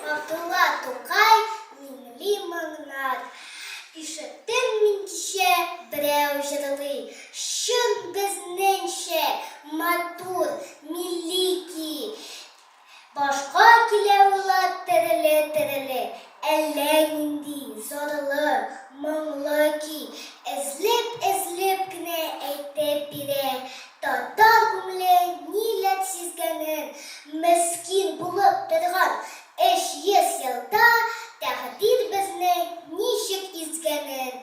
Габдулла Тукай, Миңли моңнар. Ишеттем мин кичә, берәү җырлый, Чын безнеңчә, матур, милли ки. Башка килә уйлар тереле-тереле, Әллә нинди зарлы, моңлы көй Эзләп-эзләп кенә әйтеп бирә Татар күңеле ниләр сизгәнен. Мескин булып торган 300 елда Тәкъдир безне ничек изгәнен.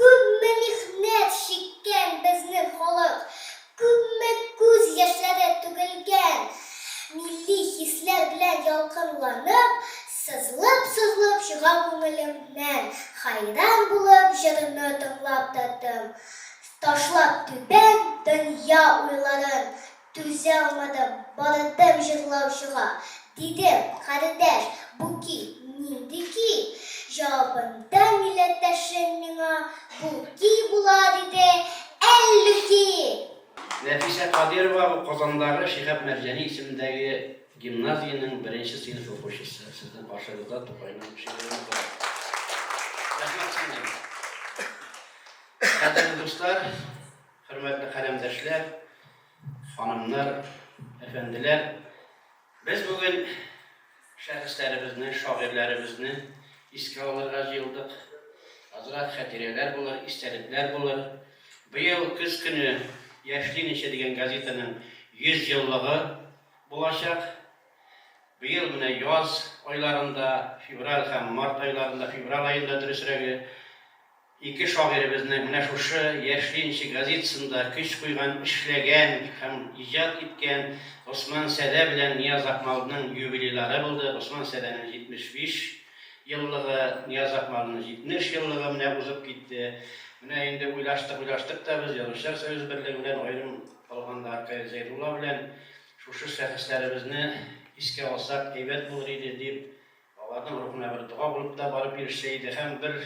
Күпме михнәт чиккән безнең халык, күпме күз яшьләре түгелгән, милли хисләр белән ялкынланып, сызылып-сызылып чыга күңелемнән, хәйран булып җырны тыңлап тордым. Ташлап түбән дөнья уйларын, Түзә алмадым, бардым җырлаучыга. Дидем, кардәш, бу көй нинди көй? Җавабында милләттәшем миңа, бу көй була, диде, Әллүки! Нәфисә Кадирова бу Казандагы Шиһап Мәрҗани исемендәге гимназиянең беренче сыйныф укучысы. Сезнең каршыгызда Тукайның шигырен укыды. Рәхмәт, сеңлем. Кадерле дуслар, Хөрмәтле каләмдәшләр, ханымнар, әфәнделәр! Без бүген шәхесләребезне, шагыйрьләребезне искә алырга җыелдык. Азрак хәтирәләр булыр, истәлекләр булыр. Быел көз көне Яшь ленинчы дигән газетаның 100 еллыгы булачак. Быел менә яз айларында, февраль һәм март айларында, февраль аенда дөресрәге, Ике шагыйребезнең менә шушы Яшь ленинчы газетасында көч куйган, эшләгән һәм иҗат иткән Госман Сәдә белән Нияз Акмалның юбилейлары булды. Госман Сәдәнең 75 еллыгы, Нияз Акмалның 70 еллыгы менә узып китте. Менә инде уйлаштык-уйлаштык та без Язучылар союзы берлеге белән, аерым алганда Аркадий Зәйдулла белән, шушы шәхесләребезне искә алсак, әйбәт булыр иде дип, Аларның рухына бер дога булып та барып ирешсә иде һәм бер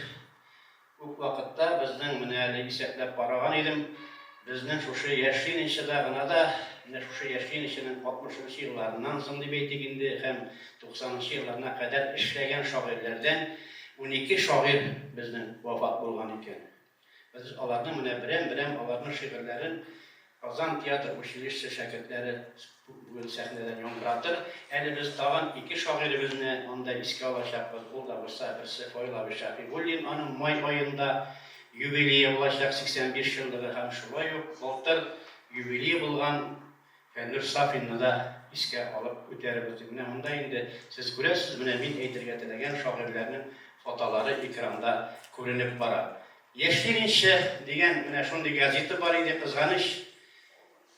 үк вакытта безнең, менә әле исәпләп караган идем, безнең шушы Яшь ленинчыда гына да, менә шушы Яшь ленинчының алтмышынчы елларыннан соң дип әйтик инде һәм туксанынчы елларына кадәр эшләгән шагыйрьләрдән 12 шагыйрь безнең вафат булган икән. Без аларның менә берәм-берәм аларның шигырьләрен Казан театр училищесы шәкертләре бүген сәхнәдән яңгыратыр. Әле без тагын ике шагыйребезне анда искә алачакбыз. Ул да булса берсе Фаил абый Шәфигуллин, аның май аенда юбилее булачак, 85 еллыгы һәм шулай ук былтыр юбилее булган Фәннүр Сафинны да искә алып үтәрбез дип. Менә монда инде сез күрәсез, менә мин әйтергә теләгән шагыйрьләрнең фотолары экранда күренеп бара. Яшь ленинчы дигән менә шундый газета бар иде, кызганыч,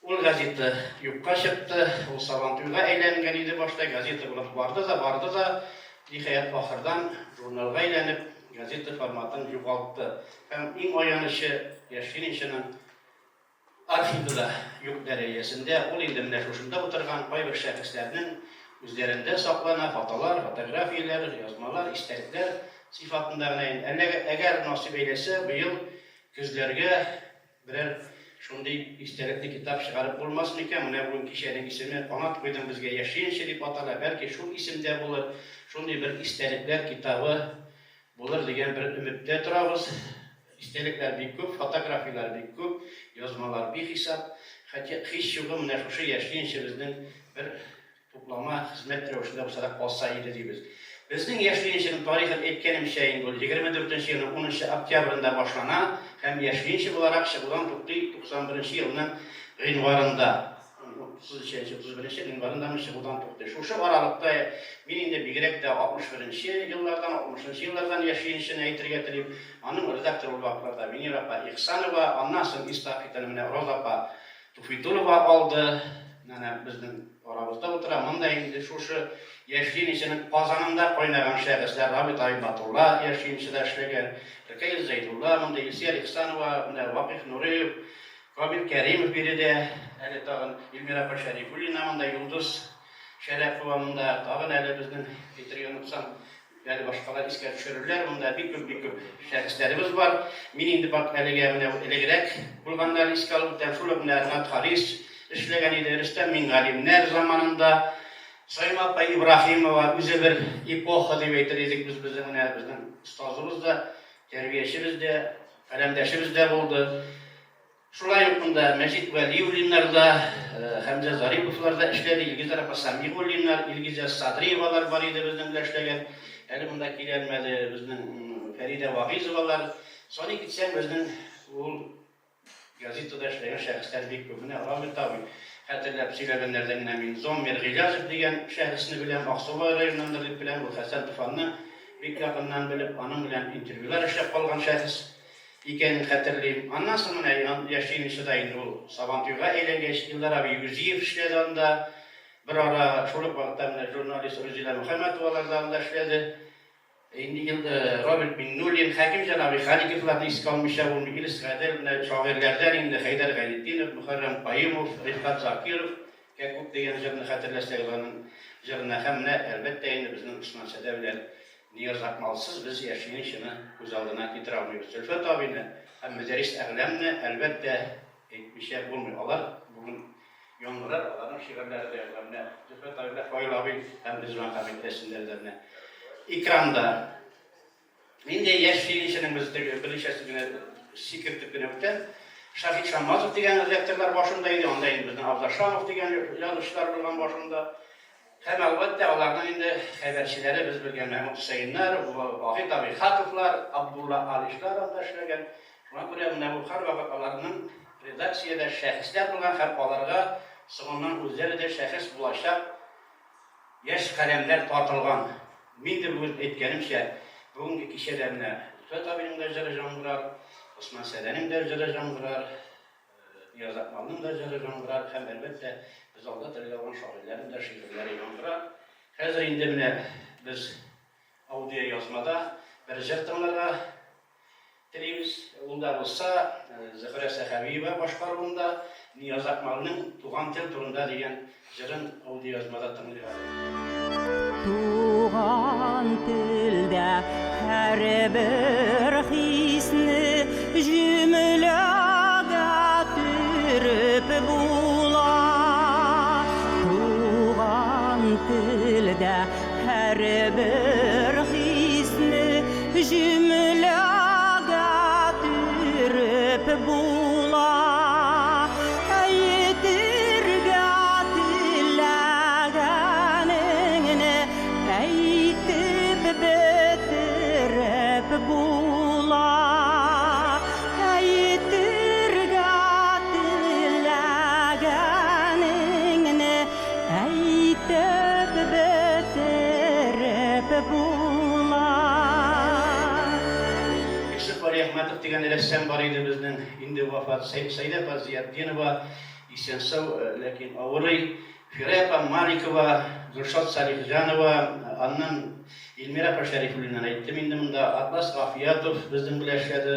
ул газета юкка чыкты, ул Сабантуйга әйләнгән иде башта, газета булып барды да, барды да, ниһаять, ахырдан журналга әйләнеп, газета форматын югалтты. Һәм иң аянычы, Яшь ленинчының Архивы да юк дәрәҗәсендә, ул инде менә шушында утырган кайбер шәхесләрнең үзләрендә саклана, фотолар, фотографияләр, язмалар, истәлекләр сыйфатында гына инде. Әллә әгәр насыйп әйләсә, быел көзләргә берәр шундый истәлекле китап чыгарып булмас микән? Менә бүген кичәнең исеме Канат куйдың безгә яшьлиенче дип атала, бәлки шул исемдә булыр, шундый бер истәлекләр китабы Булыр дигән бер өметтә торабыз. Истәлекләр бик күп, фотографияләр бик күп, язмалар бихисап. Хәтя, һич югы, менә шушы яшьлиенчебезнең бер туплама хезмәт рәвешендә булса да калса иде дибез. Безнең яшьлиенченең тарихын әйткәнемчә инде ул 24 нче елның унынчы октябрендә башлана һәм яшьлиенче буларак чыгудан туктый 91 нче елның гыйнварында. 33 31 гыйнварындамы чыгудан туктый. Шушы аралыкта мин инде бигрәк тә 61 нче еллардан, 60 нчы еллардан яшиенчене әйтергә телим. Аның редакторы ул вакытларда Венера апа Ихсанова, аннан соң эстафетаны менә Роза апа Туфитулова алды. Менә безнең арабызда утыра. Монда инде шушы Яшь ленинчының казанында кайнаган шәхесләр Рабит абый Батулла Яшь ленинчыда эшләгән, Ркаил Зәйдулла, монда Илсөяр Ихсанова, менә Вакыйф Нуриев, Камил Кәримов биредә, әле тагын Эльмира апа Шәрифуллина монда, Йолдыз Шәрәпова монда, тагын әле безнең, әйтергә онытсам, әле башкалар искә төшерерләр, монда бик күп, бик күп шәхесләребез бар. Мин инде бак әлегә менә элегрәк булганнарны искә алып үтәм. Шул ук менә Ренат Харис эшләгән иде, Рөстәм Мингалимнәр заманында. Саимә апа Ибраһимова үзе бер эпоха дип әйтер идек без безнең менә безнең остазыбыз да, тәрбиячебез дә, каләмдәшебез дә булды. Шулай ук монда Мәҗит Вәлиуллиннар да, Хәмзә Зариповлар да эшләде, Илгизәр апа Сәмигуллиннар, Илгизә Садриевалар бар иде безнең белән эшләгән. Әле монда килә алмады безнең Фәридә Вагыйзовалар. Саный китсәң, безнең ул Газетада эшләгән шәхесләр бик күп. Менә Роберт абый хәтерләп сөйләгәннәрдән генә мин Зоммер Гыйләҗев дигән шәхесне беләм, Аксубай районыннандыр дип беләм, ул Хәсән Туфанны бик якыннан белеп, аның белән интервьюлар эшләп калган шәхес икәнен хәтерлим. Аннан соң менә Яшь ленинчыда инде ул Сабантуйга әйләнгәч, Илдар абый Юзиев эшләде анда. Берара шул ук вакытта менә журналист Рузилә Мөхәммәтовалар да анда эшләде. Инде ел Роберт Миңнуллин, Хәкимҗан абый Халиковларны искә алмыйча булмый, Илс Гадел, менә шагыйрьләрдән инде Хәйдәр Гайнетдинов, Мөхәррәм Каюмов, Рифкать Закиров, Кәккүк дигән җырны хәтерләсәгез, аның җырына һәм менә, әлбәттә инде, безнең Усман Сәдә белән Нияз Акмалсыз без яшьлеген чыны күз алдына китерә алмыйбыз. Зөлфәт абыйны һәм Мөдәррис Әгъләмне, әлбәттә, әйтмичә булмый. Алар бүген Яңгырар аларның шигырьләре дә языла. Менә Зөфәр абый белән Фаил абый һәм Ризван Хәмит рәсемнәре дә менә экранда. Инде яшь фильмчының без теге берничәсен генә сикертеп кенә үтәм. Шаһит Шаммазов дигән редакторлар башында иде, анда инде безнең Абзал Шамов дигән язучылар булган башында. Һәм, әлбәттә, аларның инде хәбәрчеләре без белгән Мәхмүт Хөсәеннәр, Вахит абый Хаковлар, Абдулла Алишлар анда эшләгән. Шуңа күрә менә бу һәрвакыт аларның редакциядә шәхесләр булган һәм аларга соңыннан үзләре дә шәхес булачак яшь каләмнәр тартылган. Мин дә бүген әйткәнемчә, бүгенге кичәдә менә Зөлфәт абыйның да җыры җаңгырар, Госман Сәдәнең дә җыры җаңгырар. Нияз Акмалның да җыры яңгырар һәм, әлбәттә, без алда телгә алган шагыйрьләрнең дә шигырьләре яңгырар. Хәзер инде менә без аудиоязмада бер җыр тыңларга телибез. Ул да булса, Зөһрә Сәхәбиева башкаруында Нияз Акмалның Туган тел турында дигән җырын аудиоязмада тыңлыйк әле. Туган телдә һәрбер хисне җөмләгә төреп була. Туган телдә һәрбер хисне җөмләгә төреп була. Әйтергә теләгәнеңне әйтеп бетереп була. Әйтергә теләгәнеңне әйтеп бетереп була. Йосыф Вәлиәхмәтов дигән рәссам бар иде безнең, инде вафат. Сәйдә апа Зиятдинова исән-сау, ләкин авырый. Фирая апа Маликова, Гөлшат Салихҗанова, аннан Илмира апа Шәрифуллинаны әйттем инде монда. Атлас Гафиятов безнең белән эшләде,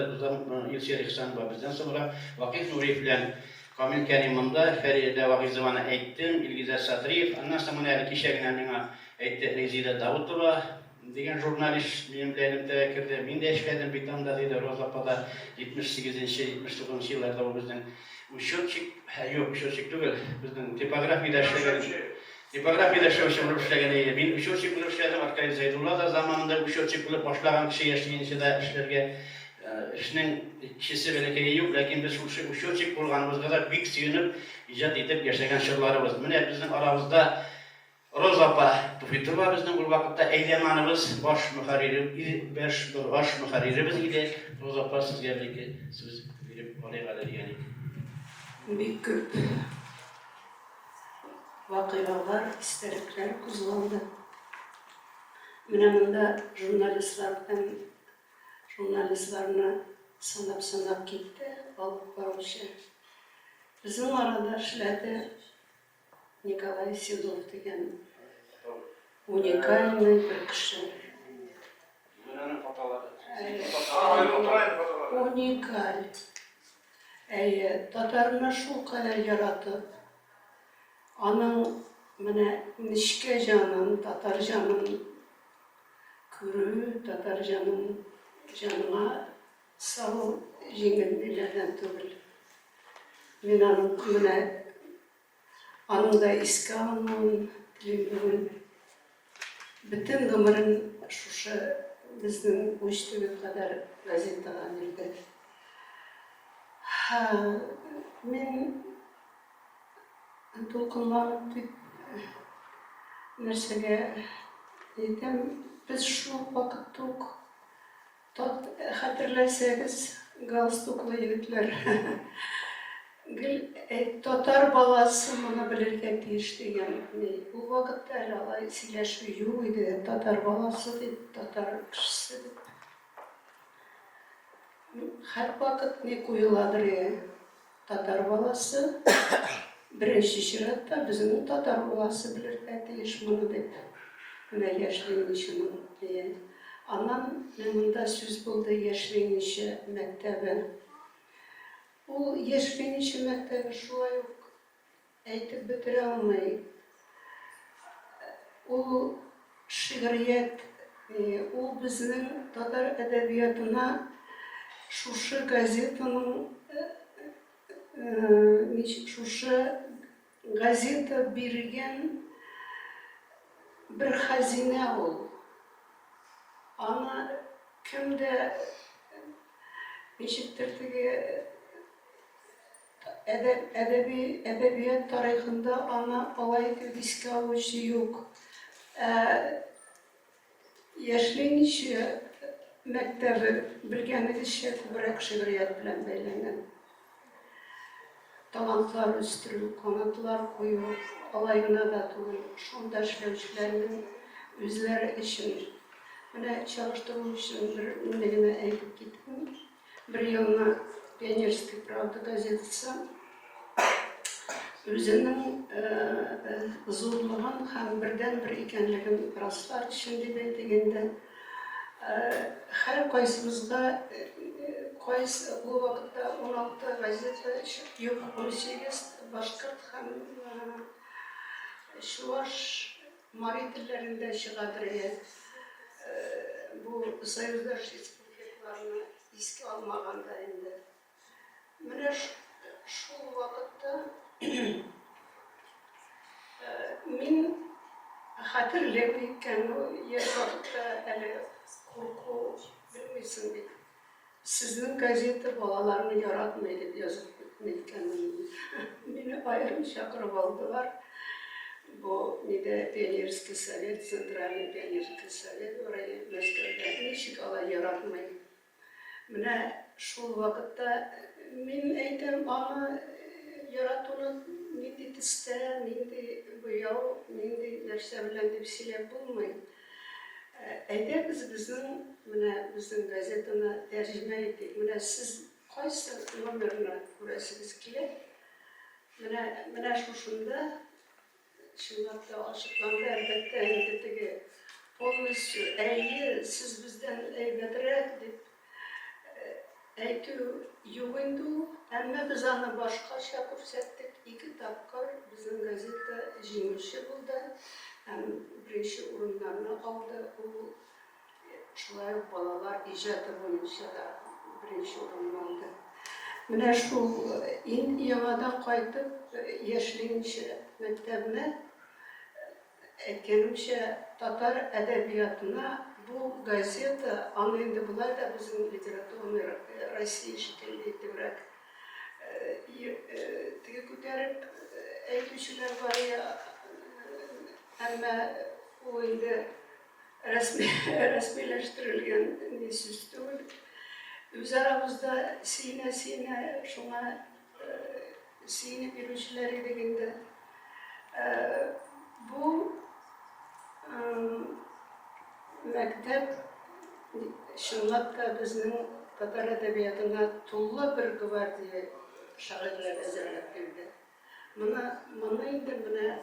Илсөяр Ихсанова бездән соңрак, Вакыйф Нуриев белән Камил Кәрим монда, Фәридә Вагыйзованы әйттем, Илгизәр Садриев, аннан соң менә әле кичә генә миңа әйтте Резеда Даутова дигән журналист минем белән элемтәгә керде. Мин дә эшләдем бит анда, диде Роза апа да. 78 нче, 79 нчы елларда ул безнең учетчик, юк, учетчик түгел, безнең типографиядә эшләгән, типографиядә эшләүче булып эшләгән иде. Мин учетчик булып эшләдем, Аркадий Зәйдулла да заманында учетчик булып башлаган кеше яшьлегенчә дә эшләргә. Эшнең кечесе бәләкәе юк, ләкин без шушы учетчик булганыбызга да бик сөенеп, иҗат итеп яшәгән чорларыбыз. Менә безнең арабызда Роза апа Туфитова безнең ул вакытта әйдәманыбыз, баш мөхәррире, баш, баш мөхәрриребез иде. Роза апа, сезгә бер-ике сүз биреп алыйк әле дигән идек. Бик күп вакыйгалар, истәлекләр кузгалды. Менә монда журналистлар белән журналистларны санап-санап китте алып баручы. Безнең арада эшләде Николай Седов дигән уникальный бер кеше. Уникаль. Әйе, татарны шулкадәр яратып, аның менә нечкә җанын, татар җанын күрү, татар җанын җаныңа салу җиңел ниләрдән түгел. Мин аның менә аның да искә алынуын телим бүген. Бөтен гомерен шушы безнең уч төбе кадәр газетага бирде. Мин дулкынланып дип нәрсәгә әйтәм, без шул вакытта ук Тат, хәтерләсәгез, галстуклы егетләр гел татар баласы моны белергә тиеш дигән ни. Ул вакытта әле алай сөйләшү юк иде, татар баласы дип, татар кешесе дип. Һәрвакыт ни куеладыр, Татар баласы, беренче чиратта безнең татар баласы белергә тиеш моны дип, менә яшь ленинчының дие. Аннан менә монда сүз булды яшь ленинчы мәктәбе. Ул яшь ленинчы мәктәбе шулай ук Әйтеп бетерә алмый. Ул шигърият, ул безнең татар әдәбиятына шушы газетаның ничек шушы газета биргән бер хәзинә ул. Аны кем дә ничектер теге Әдәп, әдәби, әдәбият тарихында аны алай итеп искә алучы юк. Ә Яшьлениче мәктәбе, белгәнегезчә, күбрәк шигърият белән бәйләнгән. Талантлар үстерү, канатлар кую, алай гына да түгел, шунда эшләүчеләрнең үзләре өчен. Менә чагыштыру өчен бер мине генә әйтеп китим. Бер елны Пионерская правда газетасы үзенең зурлыгын һәм бердәнбер икәнлеген раслар өчен дип әйтик инде, һәркайсыбызга кайсы ул вакытта 16 газета, юк, 18 башкорт һәм чуаш, мари телләрендә чыгадыр иде. Бу союздаш республикаларны искә алмаганда инде. Менә шул вакытта мин хәтерлим икән, яшь вакытта әле курку белмисең бит. Сезнең газета балаларны яратмый дип язып ниткәнмен. Мине аерым чакырып алдылар. Бу нидә Пионерский совет, Центральный пионерский совет бар иде Мәскәүдә. Ничек алай яратмый? Менә шул вакытта мин әйтәм, аны яратуны нинди төстә, нинди буяу, нинди нәрсә белән дип сөйләп булмый. Әйдәгез, безнең, менә безнең газетаны тәрҗемә итик. Менә сез кайсы номерны күрәсегез килә? Менә, менә шушында чынлап та ачыкланды, әлбәттә, инде теге полностью, әйе, сез бездән әйбәтрәк дип Әйтү юк инде ул, әмма без аны башкача күрсәттек. Ике тапкыр безнең газета җиңүче булды һәм беренче урыннарны алды. Ул шулай ук балалар иҗаты буенча да беренче урынны алды. Менә шул инде яңадан кайтып Яшь ленинчы мәктәбенә Әйткәнемчә, татар әдәбиятына бу газета, аны инде болай да безнең Литературная Россия шикелле итебрәк теге күтәреп әйтүчеләр бар, әмма ул инде рәсми, рәсмиләштерелгән ни сүз түгел. Үз арабызда сөенә-сөенә шуңа Сөенеп йөрүчеләр идек инде. Бу мәктәп чынлап та безнең татар әдәбиятына тулы бер гвардия шагыйрьләр әзерләп бирде. Моны, моны инде менә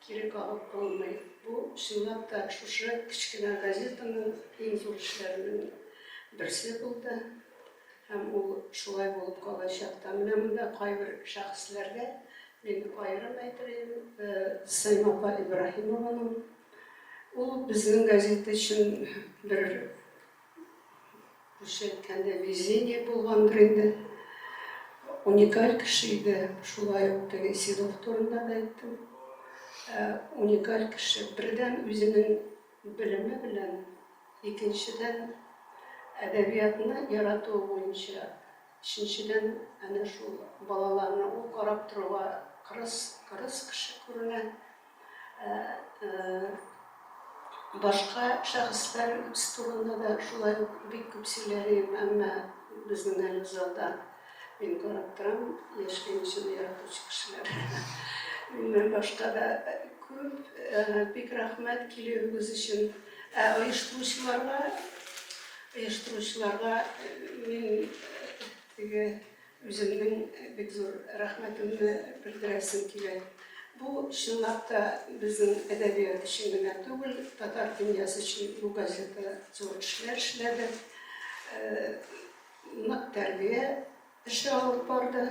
кире кагып булмый. Бу чынлап та шушы кечкенә газетаның иң зур эшләренең берсе булды. Һәм ул шулай булып калачак та. Менә монда кайбер шәхесләргә мин аерым әйтер идем. Сәймә апа Ибраһимованың, ул безнең газета өчен бер, русча әйткәндә, везение булгандыр инде. Уникаль кеше иде. Шулай ук теге Седов турында да әйттем. Уникаль кеше. Бердән, үзенең белеме белән, икенчедән, әдәбиятны яратуы буенча, өченчедән, әнә шул балаларны ул карап торуга кырыс, кырыс кеше күренә. Башка шәхесләр турында да шулай ук бик күп сөйләр идем, әмма безнең әле залда мин карап торам, яшь ленинчыны яратучы кешеләр. Миннән башка да күп. Бик рәхмәт килүегез өчен. Ә оештыручыларга, оештыручыларга мин теге Үземнең бик зур рәхмәтемне белдерәсем килә. Бу, чынлап та, безнең әдәбият өчен генә түгел, татар дөньясы өчен бу газета зур эшләр эшләде, нык тәрбия эше алып барды.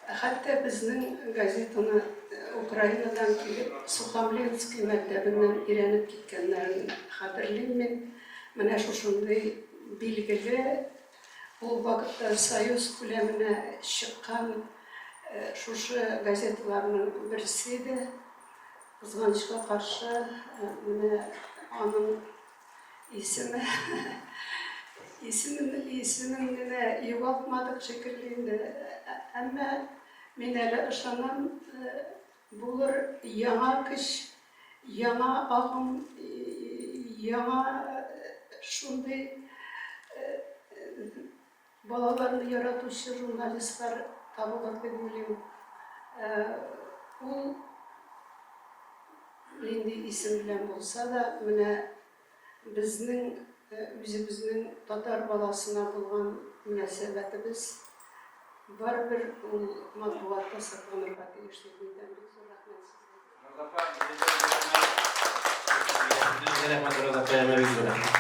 Хәтта безнең газетаны Украинадан килеп, Сухомлинский мәктәбеннән өйрәнеп киткәннәрен хәтерлим мин. Менә шушындый билгеле Ул вакытта Союз күләменә чыккан шушы газеталарның берсе иде. Кызганычка каршы, менә аның исеме исемен исемен генә югалтмадык шикелле инде. Әмма мин әле ышанам, Булыр яңа көч, яңа агым, яңа шундый балаларны яратучы журналистлар табылыр дип уйлыйм. Ул нинди исем белән булса да, менә Безнең үзебезнең татар баласына булган мөнәсәбәтебез барыбер ул матбугатта сакланырга тиеш дип әйтәм. Бик зур рәхмәт сезгә. Роза апа, Сезгә рәхмәт, Роза апа, бик зур рәхмәт.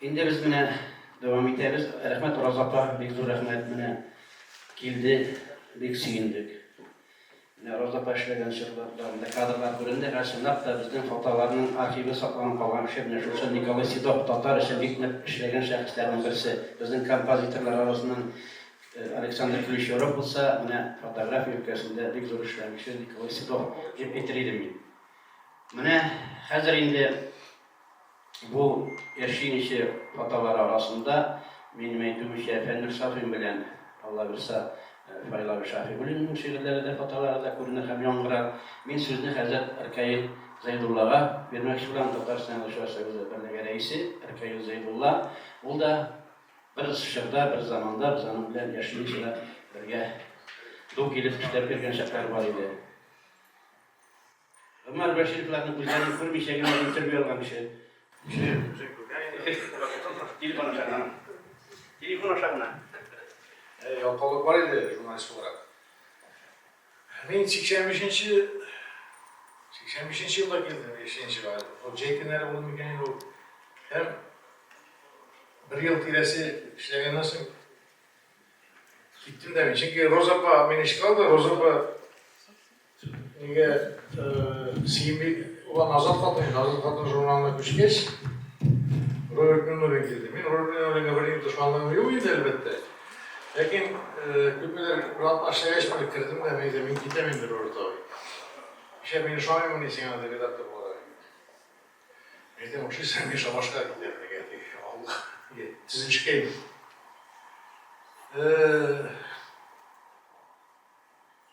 Инде без менә дәвам итәбез. Рәхмәт, Роза апа, бик зур рәхмәт. Менә килде, бик сөендек. Менә Роза апа эшләгән чорларда кадрлар күренде. Һәм чынлап та безнең фотоларның архивы сакланып калган кеше менә шушы Николай Седов, татар өчен бик нык эшләгән шәхесләрнең берсе. Безнең композиторлар арасыннан Александр Ключеров булса, менә фотография өлкәсендә бик зур эшләгән кеше Николай Седов дип әйтер идем мин. Менә хәзер инде Бу яшьлинче фотолар арасында, минем әйтүемчә, Фәннүр Сафин белән, Алла бирса, Фаил абый Шафигуллинның шигырьләре дә, фотолары да күренер һәм яңгырар. Мин сүзне хәзер Ркаил Зәйдуллага бирмәкче булам, Татарстан Язучылар союзы берлеге рәисе Ркаил Зәйдулла. Ул да бер чорда, бер заманда без аның белән яшьлинчеда бергә ду килеп эшләп йөргән чаклар бар иде. Гомәр Бәшировларның үзләрен күрмичә генә интервью алган кеше. Кеше үзен күргән инде. Телефон аша гына. Телефон аша гына. Ялкаулык бар иде журналист буларак. Мин 85 нче 85 нче елда килдем Яшенчега. Ул җәй көннәре булды микән инде ул. Һәм бер ел тирәсе эшләгәннән соң киттем дә мин. Чөнки Роза апа мине эшкә алды. Роза апа Нигә Сөемби улан Азат хатын, Азат хатын журналына күчкәч, Роберт Миннуллин килде. Мин Роберт Миннуллинга бернинди дошманлыгым юк иде, әлбәттә. Ләкин күпмедер бер атна эшләгәч, мин кердем дә, мин әйтәм, мин китәм инде, Роберт абый. Нишләп мин ошамыймыни сиңа, ди, редактор буларак. Мин әйтәм, ошыйсың, мин шабашка китәм, нигә, теге, Алла, нигә, төзелешкә инде.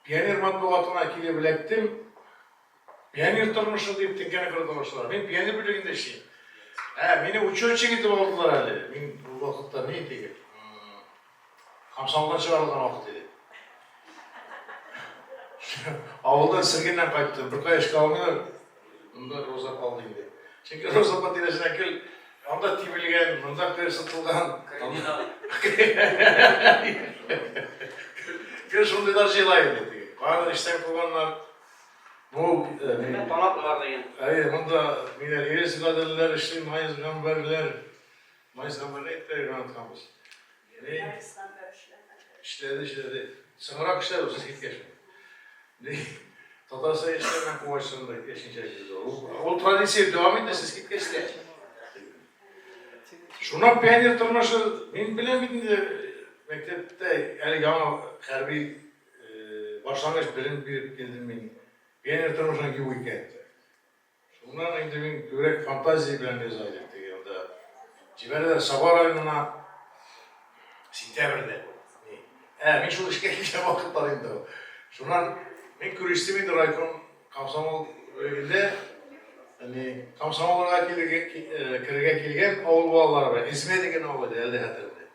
Пионер матбугатына килеп эләктем. Пионер тормышы дип теңкәне кырды башлар. Мин пионер бүлегендә эшлим. Ә, мине учетчик итеп алдылар әле. Мин бу вакытта ни теге? Комсомолдан чыгарылган вакыт иде. Авылдан сөргеннән кайттым. Беркая эшкә алмыйлар. Монда Роза калды инде. Чөнки Роза апа тирәсенә кел, анда тибелгән, монда кыерсытылган. Криминал. Гел шундыйлар җыела инде теге. Каяндыр эштән куганнар. Бу Танатлар дигән. Әйе, монда ниләр, Ирес Гаделләр эшли, Майс Гамбәрләр. Майс Гамбәрне әйтергә онытканбыз. Майс Гамбәр эшләмәде. Эшләде, эшләде. Соңрак эшләде, сез киткәч. Татарстан яшьләре белән Кубачсында яшенчә килде. Ул традиция дәвам итте, сез киткәч тә. Шуннан пионер тормышы, мин беләм бит инде. мәктәптә әле яңа хәрби башлангыч белем биреп килдем мин. Пионер тормышының юк икән. Шуннан инде мин күбрәк фантазия белән яза идем теге анда. Җибәрәләр Саба районына сентябрьдә. Ә, мин шул эшкә килгән вакытлар инде ул. Шуннан мин күрештем инде райком комсомол бүлегендә, ни, комсомолга килергә, керергә килгән авыл балалары белән. Измә дигән авыл иде, әле дә хәтеремдә.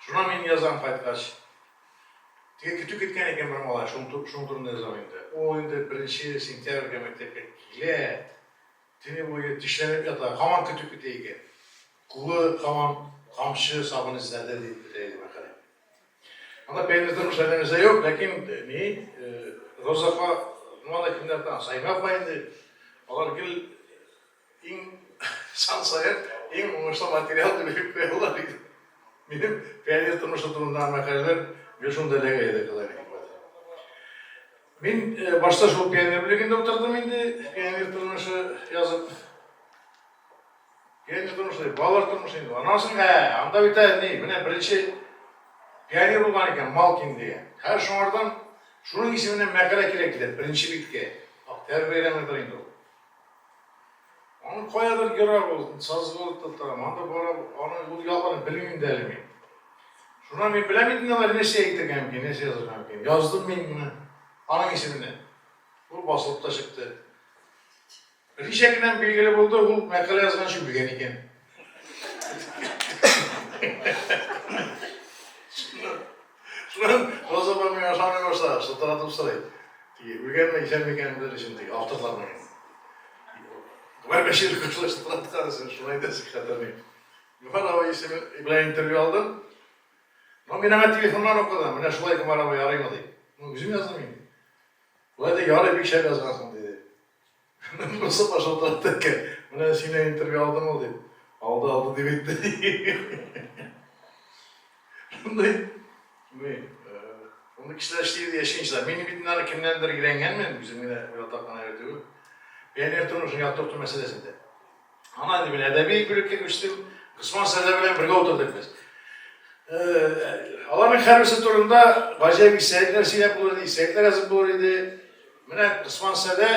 Шуннан мин язам кайткач. Теге көтү көткән икән бер малай, шуның шуның турында язам инде. Ул инде беренче сентябрьгә мәктәпкә килә, төне буе тешләнеп ята, һаман көтү көтә икән. Кулы һаман камчы сабын эзләде дип бетә иде мәкалә. Анда пионер тормышы әллә нәрсә юк, ләкин ни, Роза апа, ну анда кемнәр тагын, Саимә апа инде, алар гел Иң сан саен иң уңышлы материал дип әйтеп куялар иде. Минем пионер тормышы турындагы мәкаләләр гел шунда эләгә иде, Ходай рәхмәте. Мин э, башта шул пионер бүлегендә утырдым инде, пионер тормышы язып. Пионер тормышы, балалар тормышы инде. Аннан соң, ә, анда бит әле ни, менә беренче пионер булган икән, Малкин дигән. Хәзер шуңардан шуның исеменнән мәкалә кирәк диде, беренче биткә. Октябрь бәйрәмедер инде ул. Аны каядыр ерак ул, Сазгылыкта торам, анда барам, аны ул якларны белмим дә әле мин. Шуннан мин беләм инде алар нәрсә әйтергә мөмкин, нәрсә язырга мөмкин. Яздым мин моны аның исеменә. Ул басылып та чыкты. Берничә көннән билгеле булды, ул мәкалә язганчы үлгән икән. Шуннан Роза апа миңа ышанмый башлады, шылтыратып сорый. Теге үлгәнме, исәнме икәнен белер өчен теге авторларның. Гомәр Бәширов шулай шылтыраткан, син шулай әйтәсең, хәтерлим. Гомәр абый исеме белән интервью алдым. Но мин аңа телефоннан укыдым, менә шулай Гомәр абый ярыймы дип. Ну, үзем яздым инде. Болай да ярый, бик шәп язгансың, диде. Роза апа шылтыратты икән, менә синнән интервью алдым ул дип. Алды, алды дип әйтте. Шундый, ни, шундый кешеләр эшли иде яшенчә. Мин бит инде аны кемнәндер өйрәнгәнмен, үзем генә уйлап тапкан әйбер түгел. Пионер тормышын яктырту мәсьәләсендә. Аннан инде мин әдәби бүлеккә күчтем. Госман Сәләр белән бергә утырдык без. Аларның һәрберсе турында гаҗәеп истәлекләр сөйләп булыр иде, истәлекләр язып булыр иде. Менә Госман Сәлә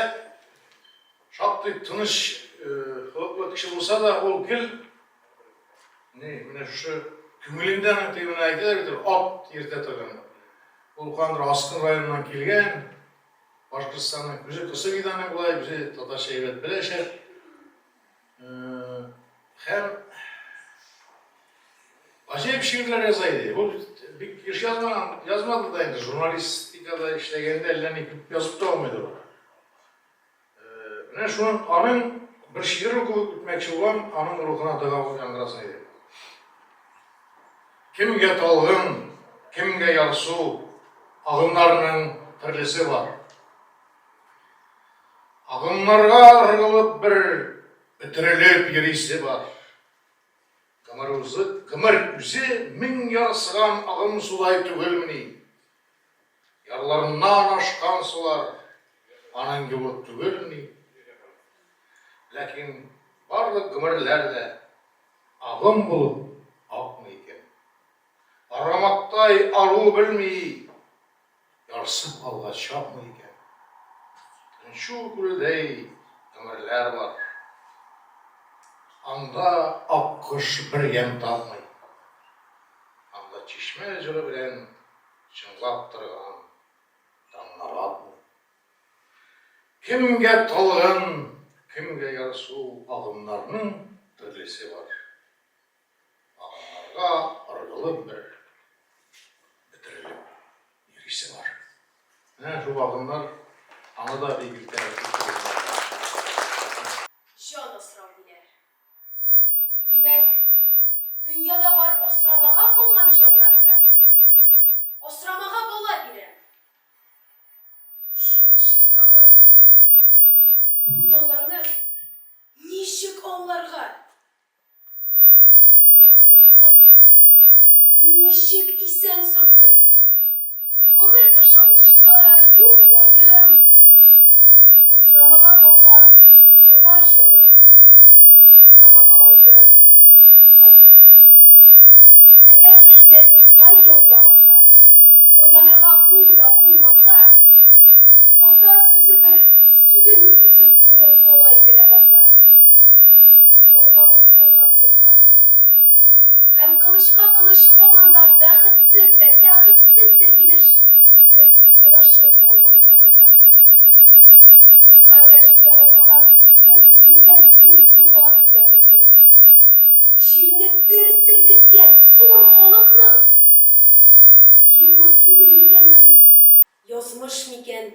шактый тыныч холыклы кеше булса да, ул гел ни, менә шушы күңелендә аның теге менә әйтәләр бит, ат йөртә торган. Ул каяндыр Аскын районыннан килгән, Башкортстанның күзе кысык иде аның болай, үзе татарча әйбәт белә шәп. Һәм гаҗәеп шигырьләр яза иде. Ул бик еш язмаган, язмады да инде, журналистикада эшләгәндә әллә ни күп язып та алмыйдыр ул. Менә шуның аның бер шигырен укып үтмәкче булам, аның рухына дога булып яңгырасын иде. Кемгә талгын, кемгә ярсу, агымнарның төрлесе бар. Агымнарга ыргылып бер бөтерелеп йөрисе бар. Гомер үзе, гомер үзе мең ярсыган агым судай түгелмени? Ярларыннан ашкан сулар аның юлы түгелмени? Ләкин барлык гомерләр дә агым булып акмый икән. Аргамактай ару белми, ярсып алга чапмый икән. Тынчу күледәй гомерләр бар. Анда аккош бер ямь тапмый. Анда чишмә җыры белән Чыңлап торган таңнар атмый. Кемгә талгын, кемгә ярсу агымнарның төрлесе бар. Агымнарга ыргылып бер бөтерелеп йөрисе бар. Менә шул агымнар аны да бик иртә Җан асрау диләр. Димәк, Дөньяда бар асрамага калган җаннар да асрамага бала бирә. Шул чордагы бу татарны ничек аңларга? Уйлап баксаң, ничек исән соң без? Гомер ышанычлы, юк ваем. Асрамага калган татар җанын Асрамага алды Тукае. Әгәр безне Тукай якламаса, таянырга ул да булмаса, татар сүзе бер сүгенү сүзе булып кала иде ләбаса. Яуга ул калкансыз барып керде. Һәм кылычка кылыч һаман да бәхетсез дә, тәхетсез дә килеш без адашып калган заманда. Утызга да җитә алмаган бер үсмердән гел дога көтәбез без. Җирне дер селкеткән зур халыкның үги улы түгел микәнме без? Язмыш микән,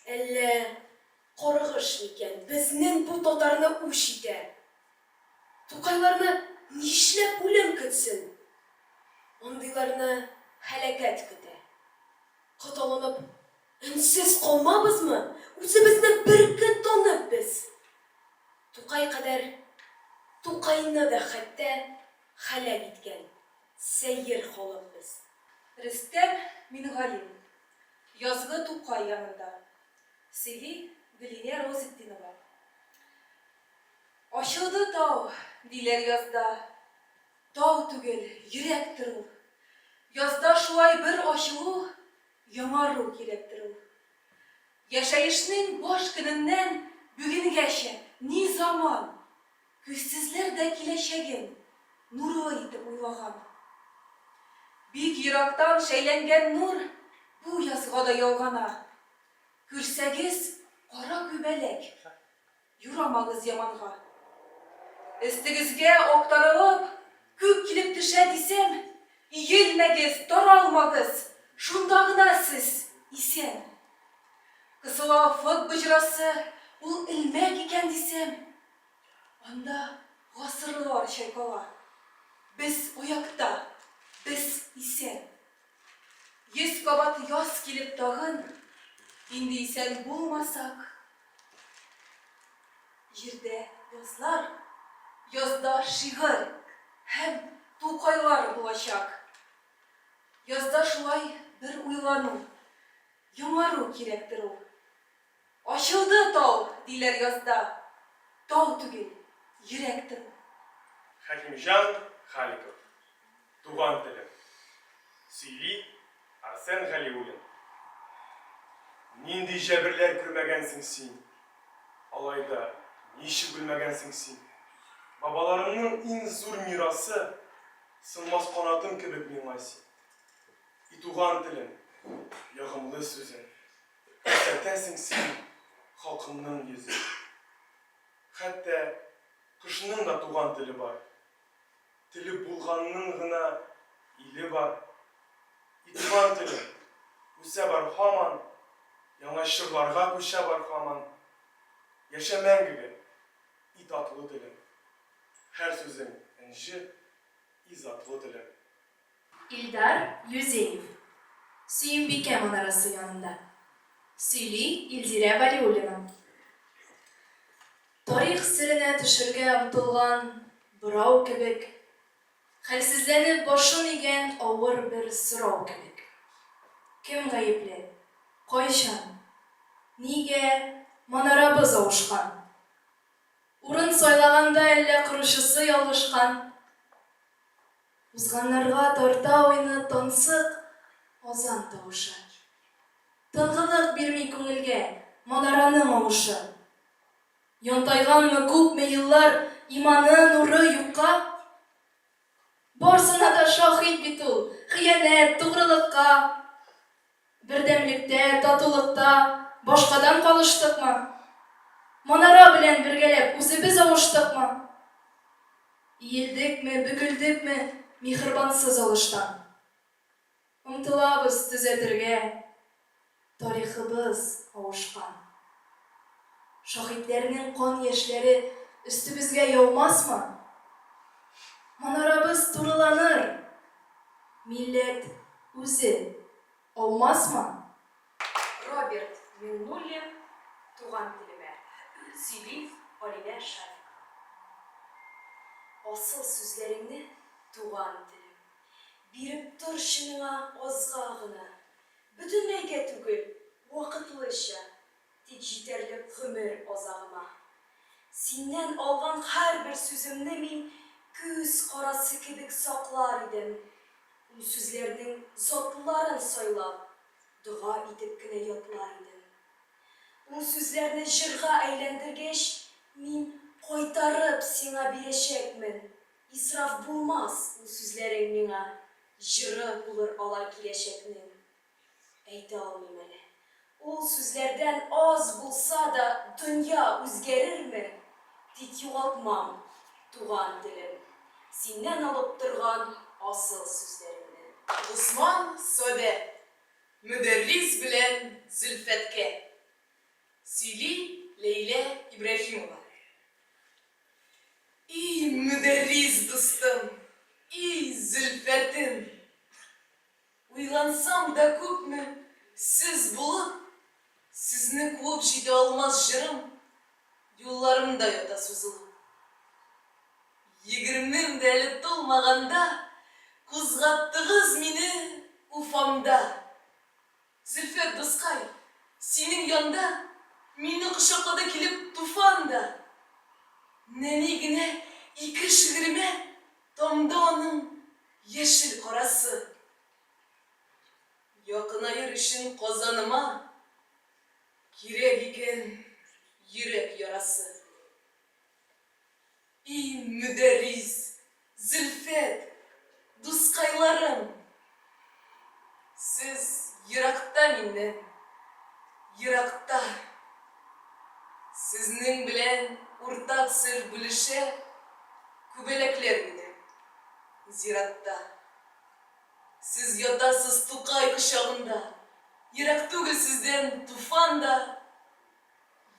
әллә каргыш микән безнен бу татарны үч итә? Тукайларны нишләп үлем көтсен? Андыйларны һәлакәт көтә. Кот алынып, өнсез калмабызмы, үзебезне беркөн танып без? Тукай кадәр Тукайны да хәтта һәлак иткән сәер халык без. Рөстәм Мингалим, Язгы Тукай янында. Сөйли Гөлинә Розетдинова. Ачылды тау, диләр язда. Тау түгел, йөрәктер ул. Язда шулай бер ачылу, яңару кирәктер ул. Яшәешнең баш көненнән бүгенгәчә ни заман, Көйсезләр дә киләчәген нурлы итеп уйлаган. Бик ерактан шәйләнгән нур бу язга да ялгана. Күрсәгез кара күбәләк, юрамагыз яманга. Өстегезгә актарылып күк килеп төшә дисәм, иелмәгез, таралмагыз, шунда гына сез исән. Кысыла офык боҗрасы, ул элмәк икән дисәм, Анда гасырлар чайкала. Без аякта, без исән. 100 кабат яз килеп тагын, инде исән булмасак, Җирдә язлар, язда шигырь һәм Тукайлар булачак. Язда шулай бер уйлану, яңару кирәктер ул. Ачылды тау, диләр язда. Тау түгел, йөрәктер ул. Хәкимҗан Халиков. Туган телем. Сөйли Арсен Галиуллин. Нинди җәберләр күрмәгәнсең син, Алай да ничек үлмәгәнсең син? Бабаларымның иң зур мирасы, Сынмас канатым кебек миңа син. И туган телем, ягымлы сүзең. Күрсәтәсең син халкыңның йөзен. Хәтта кошның да туган теле бар. Теле булганның гына иле бар. И туган телем, үсә бар һаман, Яңа чорларга күчә бар һаман. Яшә мәңгегә, и татлы телем. Һәр сүзең энҗе, и затлы телем. Илдар Юзеев. Сөембикә манарасы янында. Сөйли Илзирә Вәлиуллина. Тарих серенә төшергә омтылган борау кебек, хәлсезләнеп башын игән авыр бер сорау кебек. Кем гаепле? Кайчан? Нигә манарабыз авышкан? Урын сайлаганда әллә коручысы ялгышкан? Узганнарга тарта уйны тансык азан тавышы. Тынгылык бирми күңелгә манараның авышы. Янтайганмы күпме еллар иманы, нуры юкка? Барсына да шаһит бит ул, хыянәт, тугрылыкка. Бердәмлектә, татулыкта башкадан калыштыкмы? Манара белән бергәләп үзебез авыштыкмы? Иелдекме, бөгелдекме миһербансыз алыштан? Омтылабыз төзәтергә, тарихыбыз авышкан. Шаһитләрнең кан яшьләре өстебезгә яумасмы? Манарабыз турыланыр, милләт үзе аумасмы? Роберт Миңнуллин Туган телемә сөйли Алинә Шафикова. Асыл сүзләреңне, туган телем, Биреп торчы миңа азга гына. Бөтенләйгә түгел, вакытлыча, Тик җитәрлек гомер азагыма. Синнән алган һәрбер сүземне мин Күз карасы кебек саклар идем. Ул сүзләрнең затлыларын сайлап, дога итеп кенә ятлар идем. Ул сүзләрне җырга әйләндергәч, мин кайтарып сиңа бирәчәкмен. Исраф булмас ул сүзләрең миңа, җыры булыр алар киләчәкнең. Әйтә алмыйм әле. Ул сүзләрдән аз булса да дөнья үзгәрерме? Тик югалтмам, туган телем, синнән алып торган асыл сүзләремне. Госман Садә, Мөдәррис белән Зөлфәткә. Сөйли Ләйлә Ибраһимова. И, Мөдәррис дустым, и, Зөлфәтем! Уйлансам да күпме сүз булып, Сезне куып җитә алмас җырым Юлларымда ята сузылып. Егермем дә әле тулмаганда Кузгаттыгыз мине Уфамда. Зөлфәт дускай, синең янда Мине кочаклады килеп туфан да. Нәни генә ике шигыремә Тамды аның яшел карасы. Якынаер өчен Казаныма Кирәк икән йөрәк ярасы. И Мөдәррис, Зөлфәт, дускайларым! Сез еракта миннән, еракта. Сезнең белән уртак сер бүлешә Күбәләкләр генә зиратта. Сез ятасыз Тукай кочагында, Ерак түгел сездән Туфан да.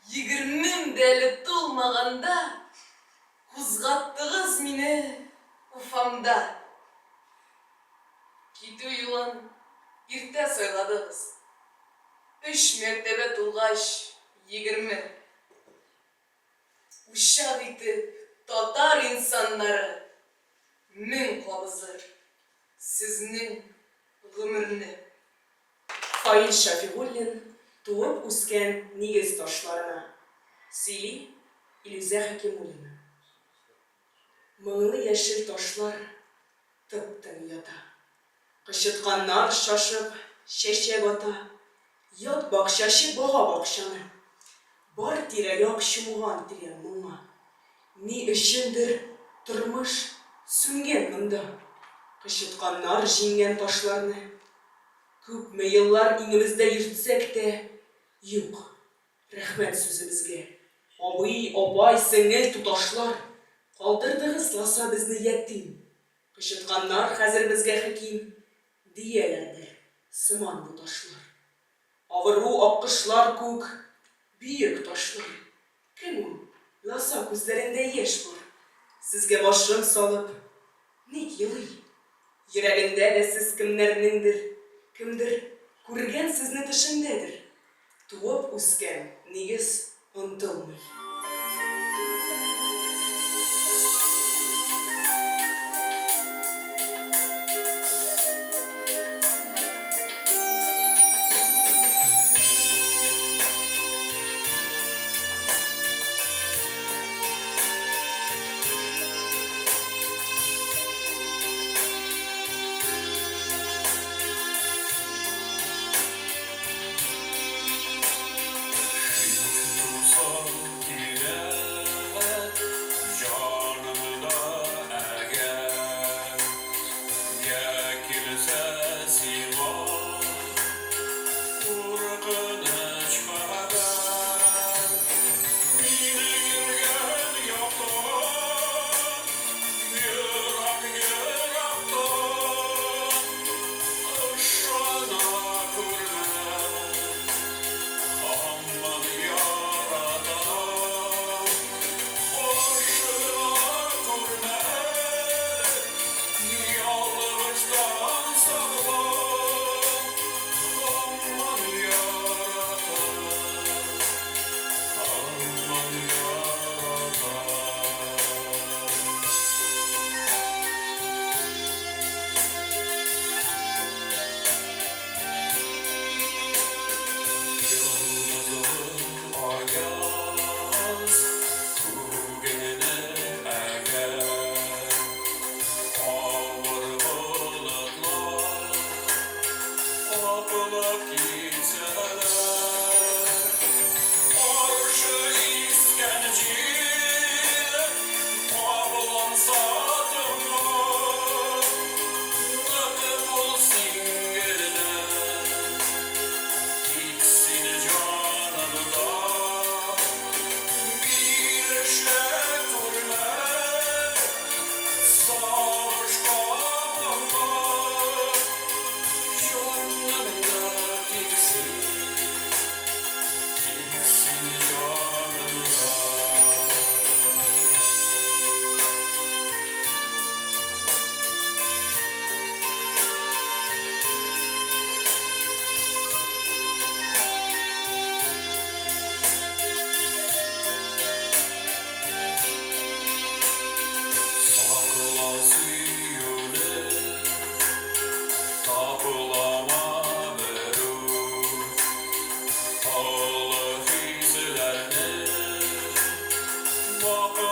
Егермем дә әле тулмаганда, Кузгаттыгыз мине Уфамда. Китү юлын иртә сайладыгыз, Өч мәртәбә тулгач 20. Учак итеп татар инсаннары Мең кабызыр сезнең гомерне. Фаил Шәфигуллин туып үскән нигез ташларына, сөйли Илүзә Хәкимуллина. Моңлы яшел ташлар тып-тын ята. Кычытканнар шашып чәчәк ата. Ят бакчачы бага бакчаны. Бар тирә-як чумган тирән моңа. Ни өчендер тормыш сүнгән монда. Кычытканнар җиңгән ташларны. Күпме еллар иңебездә йөртсәк тә, юк, рәхмәт сүзе безгә. Абый, апай, сеңел, туташлар, калдырдыгыз ласа безне ятим. Кычытканнар хәзер безгә хәким, дияләрдер сыман бу ташлар. Авыру аккошлар күк, бөек ташлар. Кем ул, ласа күзләрендә яшь бар, Сезгә башын салып, ник елый? Йөрәгендә дә сез кемнәрнеңдер, Кемдер күргән сезне төшендәдер. Туып үскән нигез онтылмый.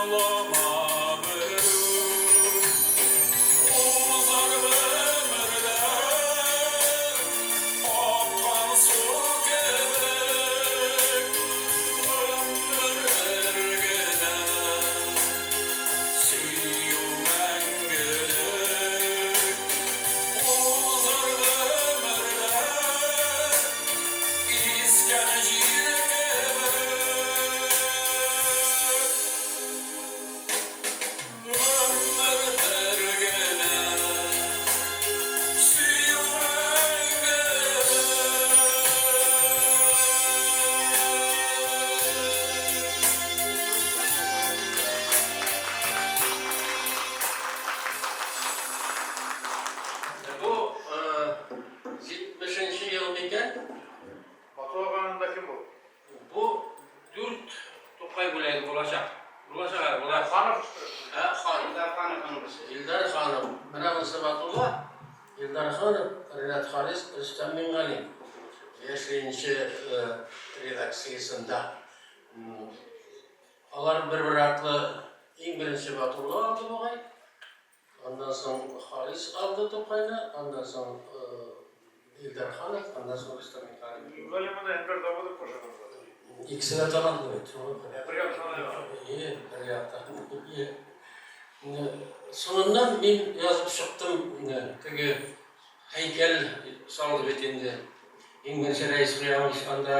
Аңлама берүк. Узар гомерләр аккан су кебек, Гомер бер генә, сөю мәңгелек. Узар гомерләр искән җил кебек. Гомер бер генә, сөю мәңгелек. Бу 70 нче ел микән? Бату аганында кем бу? Бу дүрт Тукай бүләге булачак. Булачак әле, була. Ханов. Ә, хан. Илдар Хановның берсе. Илдар Ханов. Менә монысы Батулла. Илдар Ханов, Ринат Харис, Рөстәм Мингалим. Яшь ленинче редакциясендә. Алар бер-бер артлы иң беренче Батулла алды бугай. Аннан соң Харис алды Тукайны, аннан соң Илдар Ханов, аннан соң Рөстәм Мингалим. Мингалим моны Әнвәр Давыдов кушаган була. Икесе дә талантлы бит, шуңа күрә. Бер яктан да. Ие, бер яктан. Ие. Соңыннан мин язып чыктым, теге һәйкәл салды бит инде. Иң беренче Рәис Кыямович анда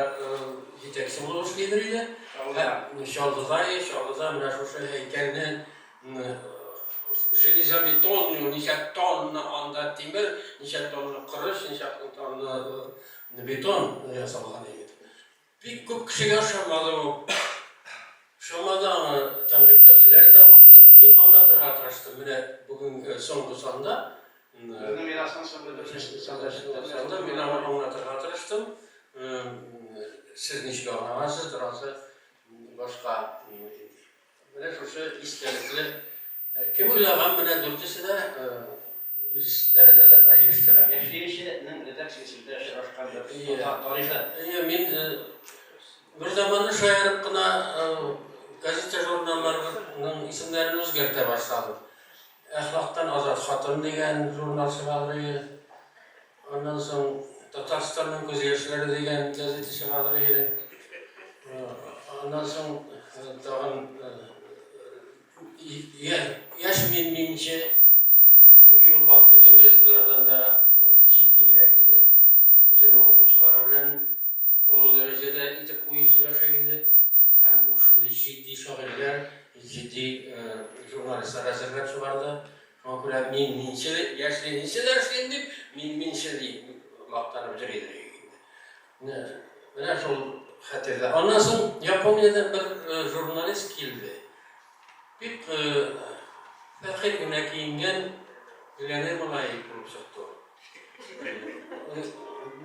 җитәкче булып эшлидер иде. Чаллыда. Чаллыда, Чаллыда менә шушы һәйкәлне железобетонный, ничә тонна анда тимер, ничә тонна корыч, ничә тонна бетон ясалган иде. Бик күп кешегә ошамады ул. Ошамады, аны тәнкыйтьләүчеләр дә булды. Мин аңлатырга тырыштым. Менә бүгенге соңгы санда Безнең мирасның соңгы дүртенче санда санда мин аңа аңлатырга тырыштым. Сез ничек аңлагансыздыр, ансы башка. Менә шушы истәлекле кем уйлаган, менә дүртесе дә үз дәрәҗәләренә ирештеләр. Яшьлегеченең редакциясендә очрашкан бер татар тарихы. Әйе, мин бер заманны шаярып кына газета-журналларның исемнәрен үзгәртә башладым. Әхлактан азат хатын дигән журнал чыгадыр иде. Аннан соң Татарстанның күз яшьләре дигән газета чыгадыр иде. Аннан соң тагын Яшь минминче, чөнки ул бөтен газеталардан да җитдирәк иде. Үзенең укучылары белән олы дәрәҗәдә итеп куеп сөйләшә иде. Һәм ул шундый җитди шагыйрьләр, җитди журналистлар әзерләп чыгарды. Шуңа күрә мин минче, яшь ленинче дә эшлим дип, мин минче дип мактанып йөридер инде. Менә, менә шул хәтердә. Аннан соң Япониядән бер журналист килде. Бик фәкыйрь генә киенгән миллионер малае булып чыкты ул.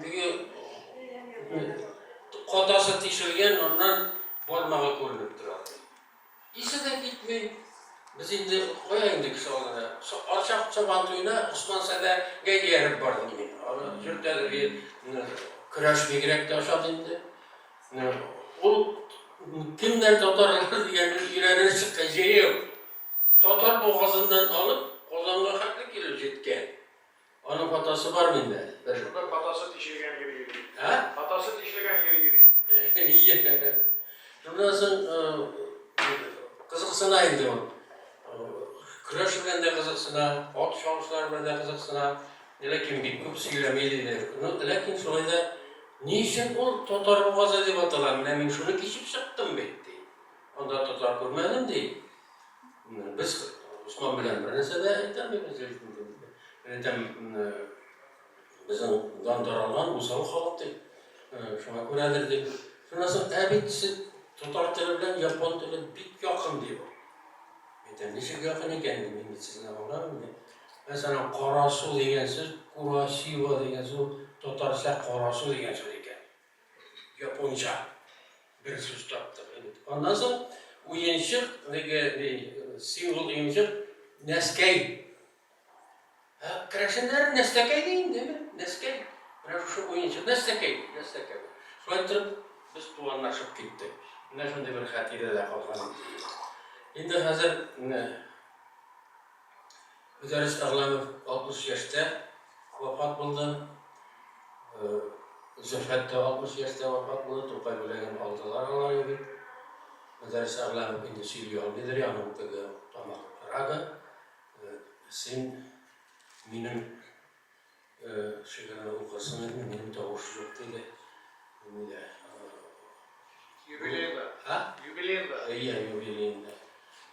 Теге катасы тишелгән, аннан бармагы күренеп тора. Исе дә китми. Без инде кая инде кеше алдына. Арча Сабан туена Госман Сәдәгә ияреп бардым мин. Аны йөртәдер, көрәш бигрәк тә ошады инде. Ул кемнәр татарлар дигәнне өйрәнер чыккан җәяү. Татар бугазыннан алып Казанга хәтле килеп җиткән. Аның фотосы бар миндә. Бер. Шунда фотосы тишелгән йөри йөри. Ә? Фотосы тишелгән йөри йөри. Ие. Шуннан соң кызыксына инде ул. Көрәш белән дә кызыксына, ат чабышлары белән дә кызыксына. Ләкин бик күп сөйләми диде. Ну, ләкин шулай да ни өчен ул татар бугазы дип атала? Менә мин шуны кичеп чыктым бит, ди. Анда татар күрмәдем, ди. Без Госман белән бер нәрсә дә әйтә алмыйбыз бит инде. Мин әйтәм, безнең дан таралган усал халык дип, шуңа күрәдер дип. Шуннан соң, ә бит сез татар теле белән япон теле бик якын, ди ул. Мин әйтәм, ничек якын икән, мин бит сезне аңламыйм, ди. Мәсәлән, карасу дигән сүз, курасива дигән сүз, татарча карасу дигән сүз икән. Японча бер сүз таптык инде. Аннан соң уенчык, теге ни, символ уенчык нәскәй. Ә керәшеннәр нәстәкәй ди инде, нәскәй. Менә шушы уенчык нәстәкәй, нәстәкәй. Шулай итеп без туганлашып киттек. Менә шундый бер хатирә дә калган инде. Инде хәзер менә Мөдәррис Әгъләмов 60 яшьтә вафат булды. Зөлфәт тә 60 яшьтә вафат булды. Тукай бүләген алдылар алар инде. Мөдәррис Әгъләмов инде сөйли алмыйдыр, аның теге тамак рагы. Син минем Шигырьне укырсың инде, минем тавыш юк, диде. Нидә? Юбилейда. А? Юбилейда. Әйе, юбилейында.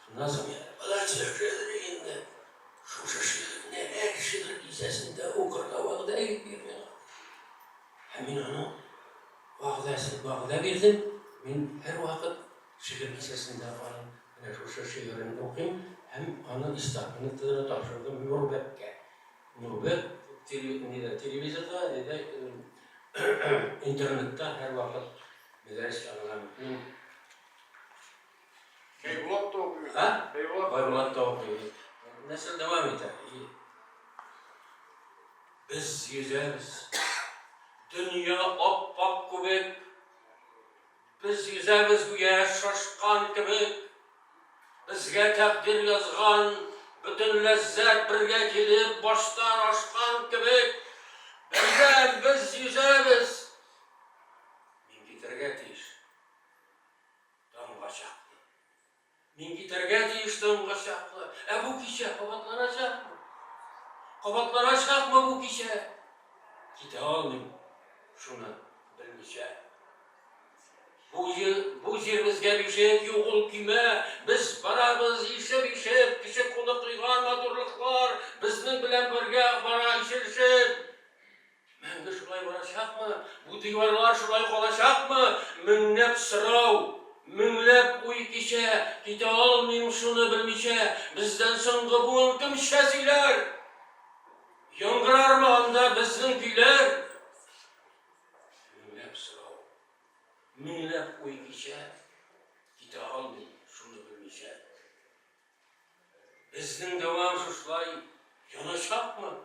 Шуннан соң болай сөйләшәдер инде. Шушы шигырьне һәр шигырь кисәсендә укырга вәгъдә ит бир миңа. Һәм мин аның вәгъдәсен вәгъдә бирдем. Мин һәрвакыт шигырь кисәсендә аның менә шушы шигырен укыйм һәм аны эстафетаны тапшырдым Нурбәккә. Нурбәк нидә, телевизорда, нидә, интернетта һәрвакыт Мөдәррис Әгъләмовның Бәйбулат та укый бит. А? Бәйбулат. Байбулат та укый бит. Нәсел дәвам итә. Без йөзәбез. Дөнья ап-ак күбек. Без йөзәбез гүя шашкан кебек, Безгә тәкъдир язган бөтен ләззәт Бергә килеп баштан ашкан кебек, Бердәм без йөзәбез. Мин китәргә тиеш таңга чаклы. Мин китәргә тиеш таңга чаклы. Ә бу кичә кабатланачакмы? Кабатланачакмы бу кичә? Китә алмыйм шуны белмичә. Бу җир, бу җир безгә бишек, юк ул көймә. Без барабыз ишеп-ишеп, кеше кулы койган матурлыклар безнең белән бергә бара ишелешеп. Мәңге шулай барачакмы? Бу диварлар шулай калачакмы? Меңләп сорау, меңләп уй кичә, Китә алмыйм шуны белмичә. Бездән соңгы буын кемчә сөйләр? Яңгырармы анда безнең көйләр? Меңләп сорау, меңләп уй кичә, Китә алмыйм шуны белмичә. Безнең дәвам шушылай яначакмы?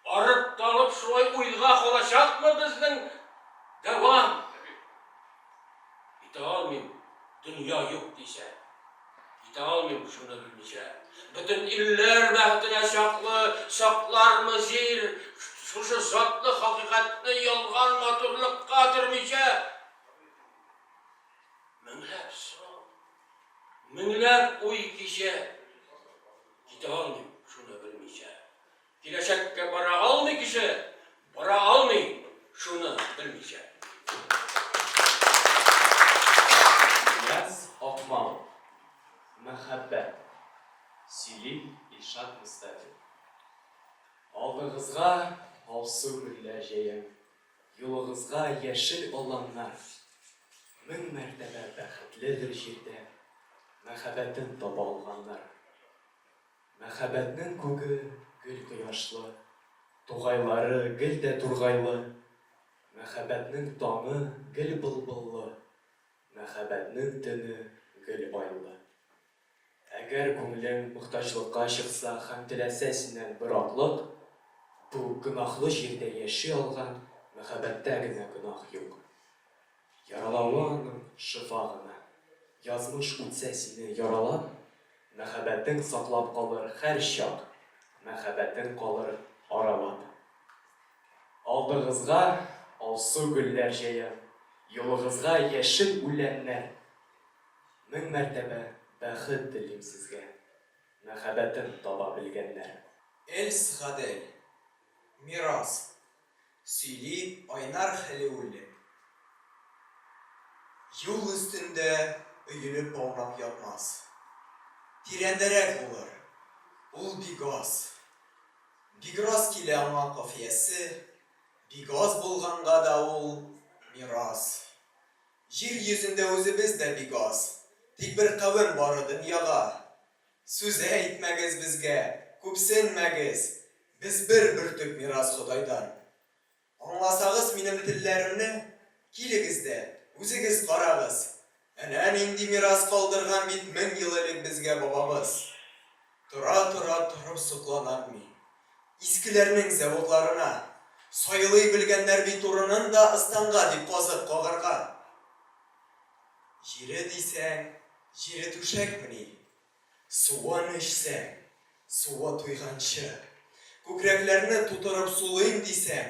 Арып-талып шулай уйга калачакмы безнең дәвам? Китә алмыйм, дөнья юк дисә. Китә алмыйм шуны белмичә. Бөтен илләр бәхетенә чаклы саклармы җир шушы затлы хакыйкатьне ялган матурлыкка төрмичә? Меңләп сорау, меңләп уй кичә. Китә алмыйм шуны белмичә. Киләчәккә бара алмый кеше, бара алмый шуны белмичә. Нияз Акмалов. Мәхәббәт. Сөйли Илшат Мостафин. Алдыгызга алсу гөлләр җәям. Юлыгызга яшел аланнар. 1000 мәртәбә бәхетледер җирдә Мәхәббәтен таба алганнар. Мәхәббәтнең күге гел кояшлы, Тугайлары гел дә тургайлы. Мәхәббәтнең таңы гел былбыллы, Мәхәббәтнең төне гел айлы. Әгәр күңелең мохтаҗлыкка чыкса һәм теләсә синнән бер атлык, бу гөнаһлы җирдә яши алган мәхәббәттә генә гөнаһ юк. Яралавы аның шифа гына. Язмыш үтсә сине яралап, мәхәббәтең саклап калыр һәрчак, мәхәббәтең калыр аралап. Алдыгызга алсу гөлләр җәям, юлыгызга яшел үләннәр. 1000 мәртәбә бәхет телим сезгә, мәхәббәтен таба белгәннәр. Эльс Гадел. Мирас. Сөйли Айнар Хәлиуллин. Юл өстендә өелеп аунап ятмас. Тирәндәрәк булыр. Ул бик аз. Бик рас килә аңа кафиясе, бик аз булганга да ул, мирас. Җир йөзендә үзебез дә бик аз, Тик бер кавем бары дөньяга. Сүз әйтмәгез безгә, күпсенмәгез, Без бер бөртек мирас Ходайдан. Аңласагыз минем телләремне, Килегез дә, үзегез карагыз, Әнә нинди мирас калдырган бит 1000 ел элек безгә бабабыз. Тора-тора торып сокланам мин. Искеләрнең зәвыкларына. Сайлый белгәннәр бит урынын да ыстанга дип казык кагарга. Җире дисәң, җире түшәкмени? Суын эчсәң, суы туйганчы. Күкрәкләрне тутырып сулыйм дисәң,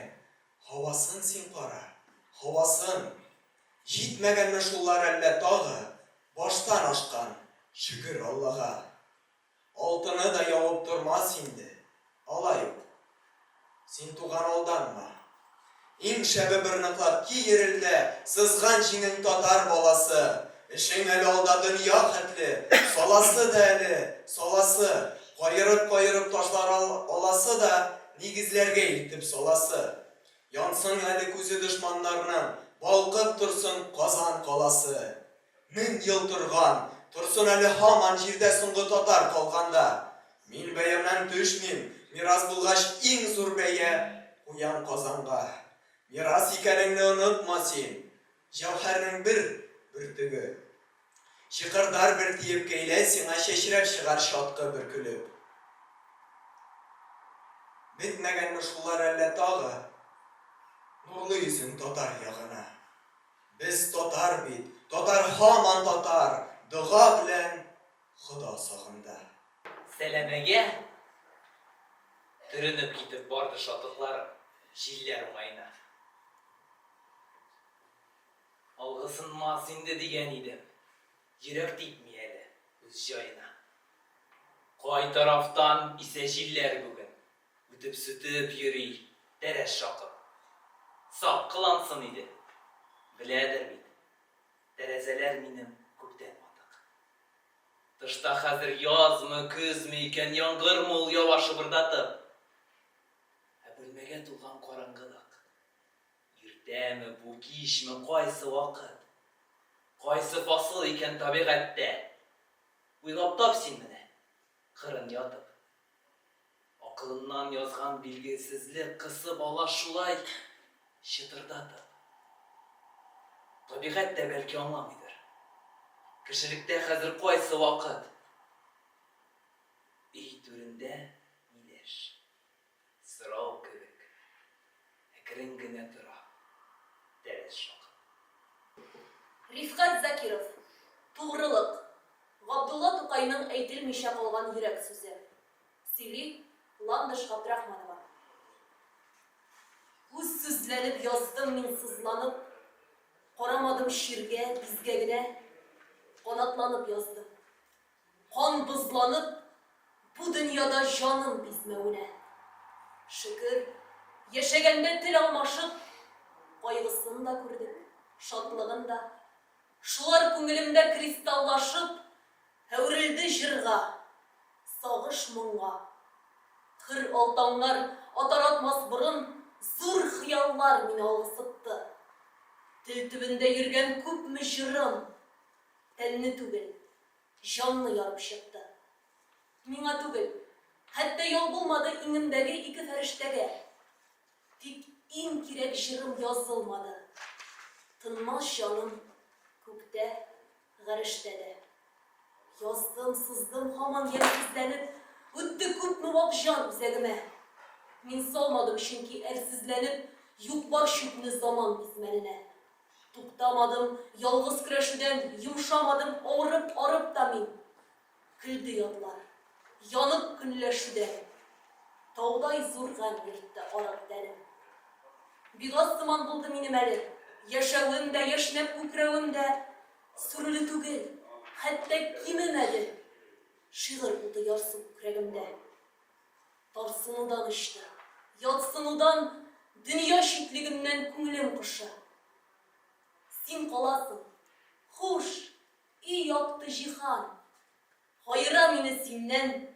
һавасын син кара, һавасын! Җитмәгәнме шулар әллә тагы, баштан ашкан, шөкер Аллага! Алтыны да явып тормас инде, алай ук. Син, туган, алданма. Иң шәбе бер ныклап ки ерелдә, сызган җиңең татар баласы. Эшең әле алда дөнья хәтле, саласы да әле, саласы. Каерып-каерып ташлар аласы да, нигезләргә илтеп саласы. Янсын әле күзе дошманнарның, балкып торсын Казан каласы. 1000 ел торган, торсын әле һаман җирдә соңгы татар калганда. Мин бәямнән төшмим, мирас булгач иң зур бәя куям Казанга. Мирас икәнеңне онытма син, җәүһәрнең бер бөртеге. Чыкырдар бер тиеп кәйлә сиңа чәчрәп чыгар чаткы бөркелеп. Бетмәгәнме шулар әллә тагы, нурлы йөзең татар ягына. Без татар бит, татар һаман татар, дога белән Хода сагында. Сәләмәгә төренеп китеп барды шатлыкларым җилләр уңаена. Алгысынмас инде дигән идем, йөрәк типми әле үз җаена. Кай тарафтан исә җилләр бүген, Үтеп-сүтеп йөри, тәрәз шакып. Сак кылансын иде. Беләдер бит, тәрәзәләр минем күптән ватык. Тышта хәзер язмы, көзме икән, яңгырмы ул ява шыбырдатып. Ә бүлмәгә тулган караңгылык. Иртәме бу, кичме, кайсы вакыт? Кайсы фасыл икән табигатьтә? Уйлап тап син менә, кырын ятып. Акылыннан язган билгесезлек кысып ала шулай чытырдатып. Табигать тә бәлки аңламыйдыр. Кешелектә хәзер кайсы вакыт? Өй түрендә миләш, сорау кебек, әкрен генә тора, тәрәз шакып. Рифкать Закиров. Тугрылык. Габдулла Тукайның әйтелмичә калган йөрәк сүзе. Сөйли Ландыш Габдрахманова. Үзсүзләнеп яздым мин сызланып, Карамадым чиргә, бизгәгенә, Канатланып яздым. Кан бозланып, бу дөньяда җаным бизмәвенә. Шөкер, яшәгәндә тел алмашып, Кайгысын да күрдек, шатлыгын да. Шулар күңелемдә кристаллашып, Әверелде җырга, сагыш моңга. Хөр алтаңнар атар-атмас борын Зур хыяллар мине алгысытты. Тел төбендә йөргән күпме җырым Тәнне түгел, җанны ярып чыкты. Миңа түгел, хәтта ял булмады Иңемдәге ике фәрештәгә. Тик иң кирәк җырым язылмады. Тынмас җаным күктә, гарештә дә. Яздым, сыздым, һаман ямьсезләнеп, Үтте күпме вак җан үзәгемә. Мин салмадым, чөнки әрсезләнеп, Юк-бар чүпне заман бизмәненә. Туктамадым ялгыз көрәшүдән, Йомшамадым авырып, арып та мин. Көлде ятлар, янып көнләшүдән. Таудай зур гамь йөртте арык тәнем. Бигаз сыман булды минем әле. Яшәвем дә, яшьнәп күкрәвем дә сүрелү түгел, хәтта кимемәде. Шигырь уты ярсу күкрәгемдә. Тарсынудан очты, ятсынудан, дөнья читлегеннән күңелем кошы. Син каласың. Хуш, И якты җиһан, Аера мине синнән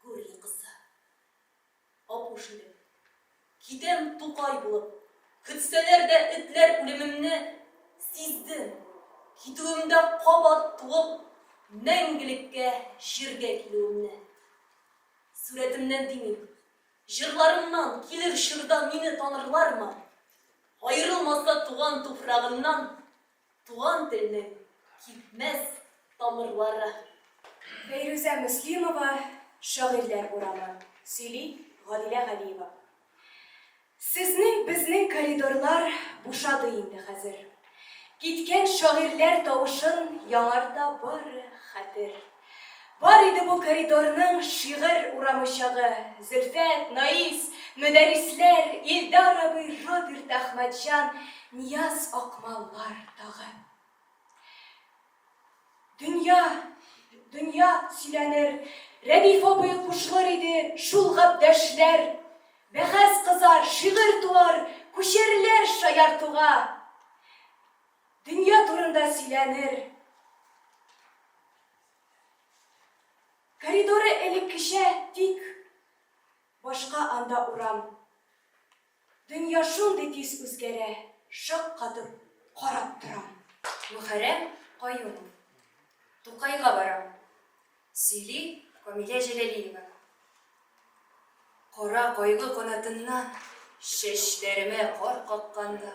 гүр йокысы. Апуш идем. Китәм Тукай булып. Көтсәләр дә этләр үлемемне, Сиздем, китүемдә кабат туып, Мәңгелеккә җиргә килүемне. Сурәтемнән димим, җырларымнан Килер чорда мине танырлармы? Аерылмаса туган туфрагымнан, Туган телнең кипмәс тамырлары. Фәйрүзә Мөслимова, Шагыйрьләр урамы. Сөйли Гадилә Галиева. Сезнең, безнең коридорлар бушады инде хәзер. Киткән шагыйрьләр тавышын яңарта бары хәтер. Бар иде бу коридорның шигырь урамы чагы, Зөлфәт, Наис, Мөдәррисләр, Илдар абый, Роберт Әхмәтҗан, Нияз Акмаллар тагы. Дөнья, дөнья сөйләнер, Рәдиф абый кушылыр иде шул гәптәшләр. Бәхәс кызар, шигырь туар, күчәрләр шаяртуга. Дөнья турында сөйләнер. Коридоры элеккечә, тик башка анда урам. Дөнья шундый тиз үзгәрә, шаккатып карап торам. Мөхәррәм Каюмов. Тукайга барам. Сөйли Камилә Җәләлиева. Кара кайгы канатыннан чәчләремә кар какканда,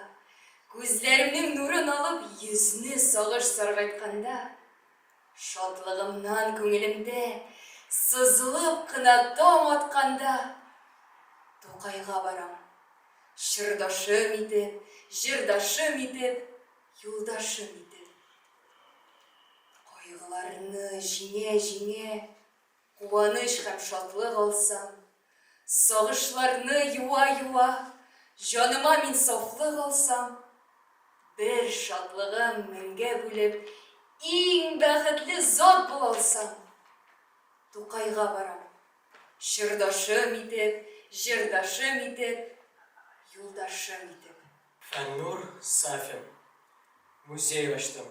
күзләремнең нурын алып, йөзне сагыш саргайтканда, шатлыгымнан күңелемдә сызылып кына таң атканда, Тукайга барам. Чордашым итеп, җырдашым итеп, юлдашым итеп. Кайгыларны җиңә-җиңә, куаныч һәм шатлык алсам, Сагышларны юа-юа, җаныма мин сафлык алсам, Бер шатлыгым меңгә бүлеп, иң бәхетле зат булалсам, Тукайга барам, чордашым итеп, җырдашым итеп, юлдашым итеп. Фәннур Сафин. Музей ачтым,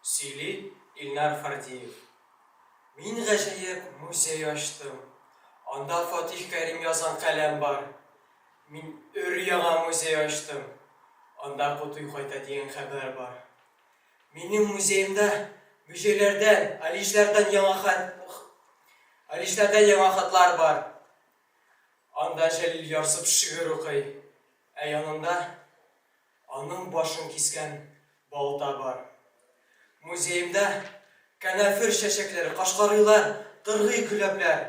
сөйли Илнар Фәрдиев. Мин гаҗәеп музей ачтым. Анда Фатих Кәрим язган каләм бар. Мин өр-яңа музей ачтым. Анда Кутуй кайта дигән хәбәр бар. Минем музеемда мөҗәйләрдән, алишләрдән яңа хат, алишләрдән яңа хатлар бар. Анда Җәлил ярсып шигырь укый, ә янында Аның башын кискән балта бар. Музеемда канәфер чәчәкләре, кашкарыйлар, кыргый көләпләр,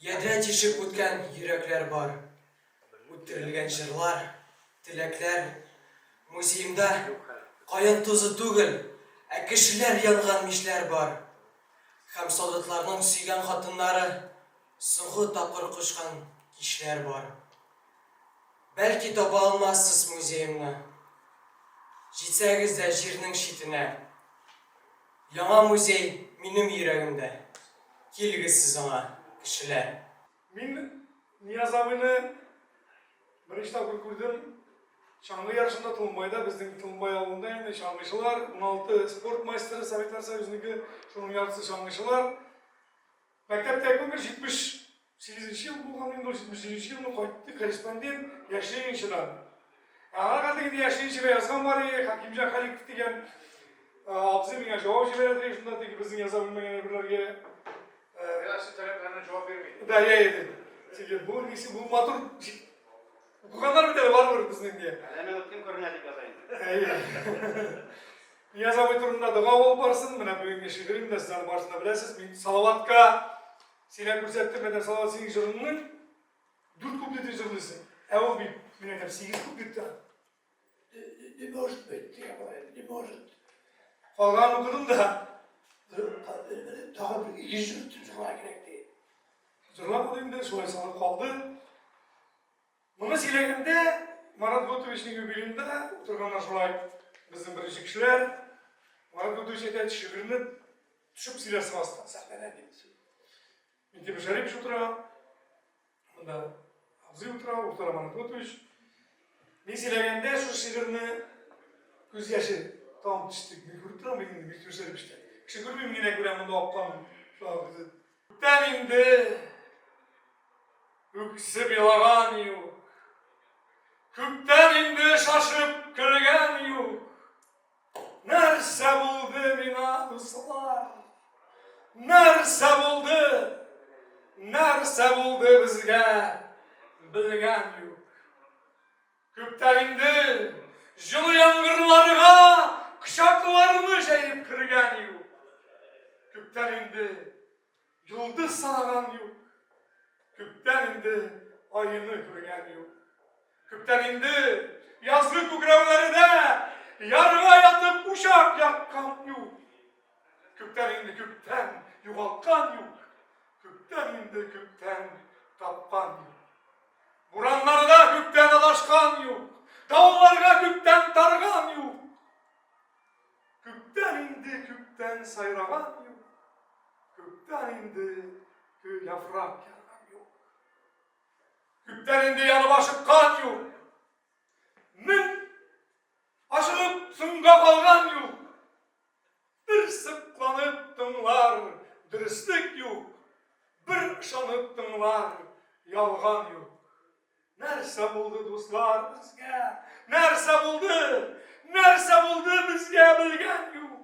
ядрә тишеп үткән йөрәкләр бар. Үттерелгән җырлар, теләкләр. Музеемда каен тузы түгел, ә кешеләр янган мичләр бар. Һәм солдатларның сөйгән хатыннары соңгы тапкыр кочкан кичләр бар. Бәлки таба алмассыз музеемны. Җитсәгез дә җирнең читенә. Яңа музей минем йөрәгемдә. Килегез сез аңа, кешеләр. Мин Нияз абыйны беренче тапкыр күрдем чаңгы ярышында Толымбайда, безнең Толымбай авылында инде чаңгычылар, 16 спорт мастеры Советлар Союзыныкы, шуның яртысы чаңгычылар. Мәктәптә күпме 78 нче ел булган инде, ул 77 нче елны кайтты корреспондент Яшь Ленинчыдан. Ә аңа кадәр инде Яшь Ленинчыга язган бар иде, Хәкимҗан Халиков дигән абзый миңа җавап җибәрә диде, шунда теге безнең яза белмәгән әйберләргә. Редакция таләпләренә җавап бирми. Да, я иде. Теге бу ничек бу матур укыганнар бит әле барыбер безнең дә. Әле үткен күренә дип яза инде. Әйе. Нияз абый турында дога булып барсын. Менә бүгенге шигырем дә сез аны барысын да беләсез. Мин Салаватка сөйләп күрсәттем. Менә Салават синең җырыңның дүрт куплетын җырлыйсың. Ә ул бит, мин әйтәм, сигез куплетта. Не может быть, дигән була инде, не может. Калганын укыдым да. Тагын бер 200 җыр җырларга кирәк ди. Җырламады инде, шулай салып калды. Моны сөйләгәндә, Марат Готовичның юбилеенда утырганнар шулай безнең беренче кешеләр. Марат Готович әйтә, шигырьне төшеп сөйләрсең астан сәхнәдән дип. Минтимер Шәрипович утыра, монда абзый утыра, уртада Марат Готович. Мин сөйләгәндә шул шигырьне күз яше тамып төште. Мин күреп торам бит инде Минтимер Шәриповичтә. Кеше күрми, мин генә күрәм монда аккан. Күптән инде Үксеп елаган юк. Күптән инде шашып көлгән юк. Нәрсә булды миңа, дуслар? Нәрсә булды? Нәрсә булды безгә? Белгән юк. Күптән инде җылы яңгырларга кочакларны җәеп кергән юк. Күптән инде Йолдыз санаган юк. Күптән инде айны күргән юк. Күптән инде язгы күкрәүләрдә ярга ятып учак яккан юк. Күптән инде күптән югалткан юк. Күптән инде күптән тапкан юк. Бураннарда күптән адашкан юк. Давылларга күптән тарган юк. Күптән инде күптән сайраган юк. Күптән инде яфрак ярган юк. Күптән инде янып ашыккан юк. Мең ашыгып соңга калган юк. Бер сокланып тыңлар дөреслек юк, Бер ышанып тыңлар ялган юк. Нәрсә булды, дуслар, безгә? Нәрсә булды? Нәрсә булды безгә белгән юк.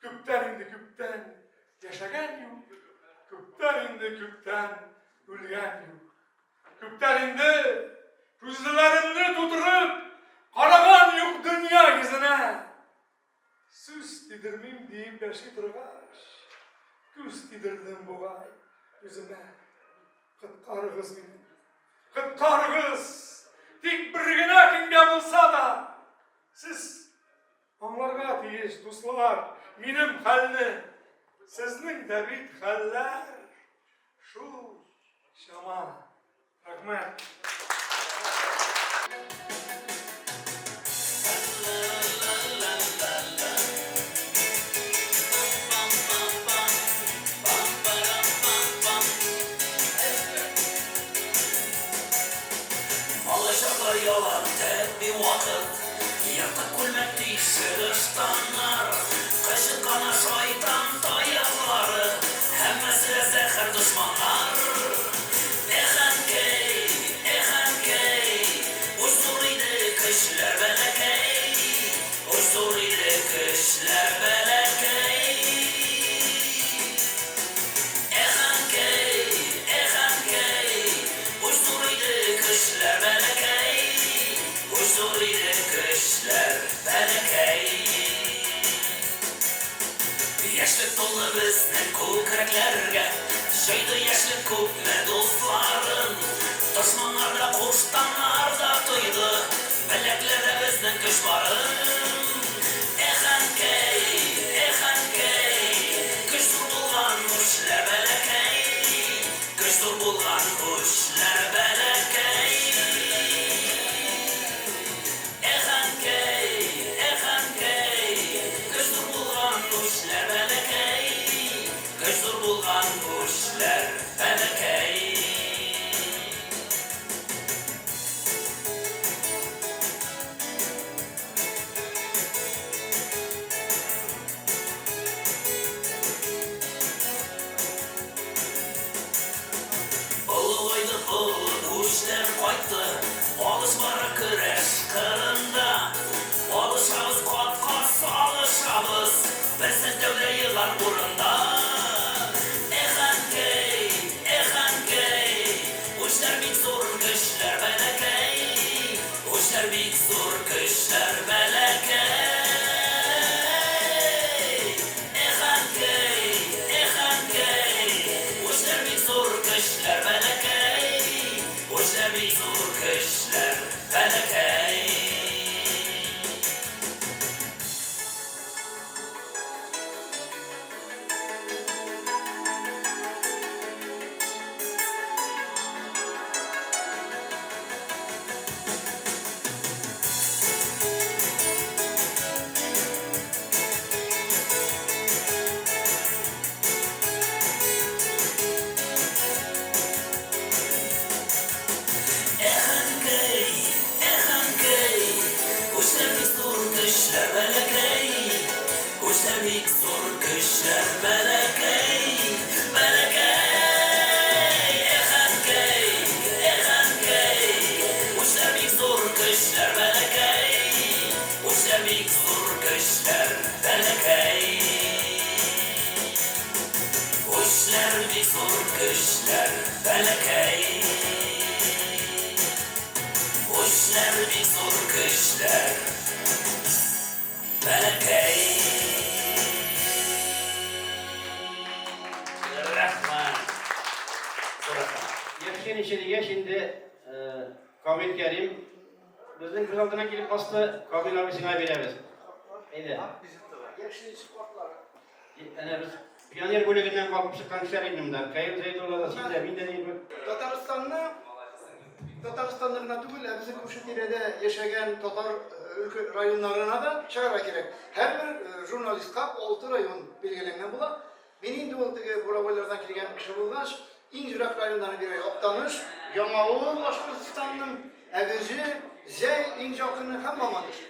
Күптән инде күптән яшәгән юк. Күптән инде күптән үлгән юк. Күптән инде күзләремне тутырып караган юк дөнья йөзенә. Сүз тидермим диеп яши торгач, күз тидердем бугай үземә. Коткарыгыз мине. Коткарыгыз! Тик бер генә көнгә булса да, сез аңларга тиеш, дуслар, минем хәлне. Сезнең дә бит хәлләр шул чама. Рәхмәт. Балачакта ялан тәпи вакыт, Ертык күлмәк тишек ыштаннар, Кычыткана шайтан таяклары, Һәммәсе дә зәһәр дошманнар. Эх, әнкәй, эх, әнкәй, Уч зур иде, көчләр бәләкәй, Уч зур иде, көчләр бәләкәй. Эх, әнкәй, эх, әнкәй, Уч зур иде, көчләр бәләкәй, Уч зур иде, көчләр бәләкәй. Яшьлек тулы безнең күкрәкләргә, Җыйды яшьлек күпме дусларын. Дошманнар да, куштаннар да тойды, Беләкләрдә безнең көч барын. Эх, әнкәй, эх, әнкәй, Көч зур булган, үчләр бәләкәй, Көч зур булган, үчләр бәләкәй. Эх, әнкәй, эх, әнкәй, Көч зур булган, үчләр бәләкәй, Көч зур булган, үчләр бәләкәй. Олыгайды олы үчләр кайтты, Алыш бара көрәш кырында. Алышабыз, кат-кат салышабыз, Бер селтәүдә егар урында. Эх, әнкәй, эх, әнкәй, Үчләр бик зур, көчләр бәләкәй, Үчләр бик зур, көчләр бәләкәй. Эх, әнкәй, эх, әнкәй, Үчләр бик зур, көчләр бәләкәй, Үчләр бик зур, көчләр бәләкәй. Эх, әнкәй, эх, әнкәй, Үчләр бик зур, көчләр бәләкәй, Үчләр бик зур, көчләр бәләкәй, Бәләкәй. Эх, әнкәй, эх, әнкәй, Үчләр бик зур, көчләр бәләкәй, Үчләр бик зур, көчләр бәләкәй. Үчләр бик зур, көчләр бәләкәй. Үчләр бик зур, көчләр бәләкәй. Рәхмәт. Яшькә ничә дигәч инде Камил Кәрим безнең күз алдына килеп басты. Камил абый сиңа бирәбез. Әйдә. Әнә без. Пионер бүлегеннән калкып чыккан кешеләр инде монда. Каил Зәйдулла да, син дә, мин дә дибез. Татарстанны Татарстанны гына түгел, ә безнең күрше тирәдә яшәгән татар өлкә районнарына да чыгарга кирәк. Һәрбер журналистка 6 район билгеләнгән була. Мин инде ул теге буровойлардан килгән кеше булгач, иң ерак районнарны бирә. Актаныш, Яңавыл Башкортстанның, Әгерҗе, Зәй иң якыны һәм Мамадыш.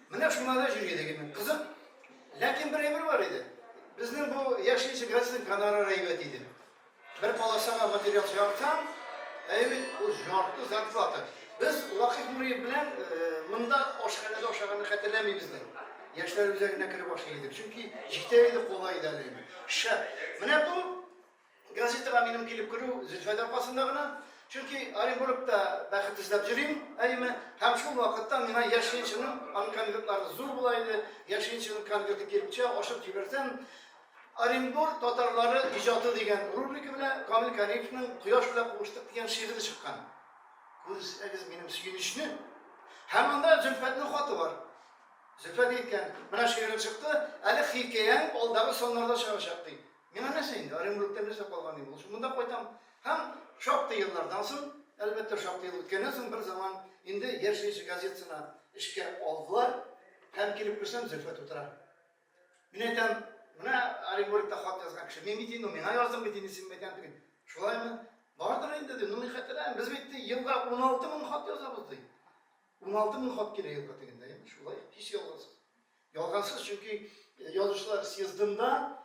Менә шуларда йөри идек инде. Кызык. Ләкин бер әйбер бар иде. Безнең бу Яшь ленче газетаның гонорары әйбәт иде. Бер полосага материал чыгартсаң, әйбәт, ул ярты зарплата. Без Вакыйф Нуриев белән монда ашханәдә ашаганны хәтерләмибез дә. Яшьләр үзәгенә кереп ашый идек. Чөнки җитә иде, кала иде әле. Шәп. Менә бу Газетага минем килеп керү Зөлфәт аркасында гына. Чөнки Оренбургта бәхет эзләп йөрим, әйеме? Һәм шул вакытта миңа Яшь ленчының, аның конвертлары зур була иде, Яшь ленчының конверты килеп төшә, ачып җибәрсәм, Оренбург татарлары иҗаты дигән рубрика белән Камил Кариевның Кояш белән куыштык дигән шигыре чыккан. Күрсәгез минем сөенечне! Һәм анда Зөлфәтнең хаты бар. Зөлфәт әйткән, менә шигырең чыкты, әле хикәяң алдагы саннарда чыгачак, ди. Миңа нәрсә инде, Оренбургта нәрсә калган инде, ул монда кайтам. Һәм шактый еллардан соң, әлбәттә, шактый ел үткәннән соң, бер заман инде Яшь ленче газетасына эшкә алдылар һәм килеп керсәм, Зөлфәт утыра. Мин әйтәм, менә Оренбургта хат язган кеше, мин бит инде, миңа яздың бит инде, син әйтәм түгел. Шулаймы? Бардыр инде, ди, ну мин хәтерләмим, без бит ди, елга 16 мең хат язабыз, ди. 16 мең хат килә елга дигәндә, шулай, һич ялгансыз. Ялгансыз, чөнки язучылар съездында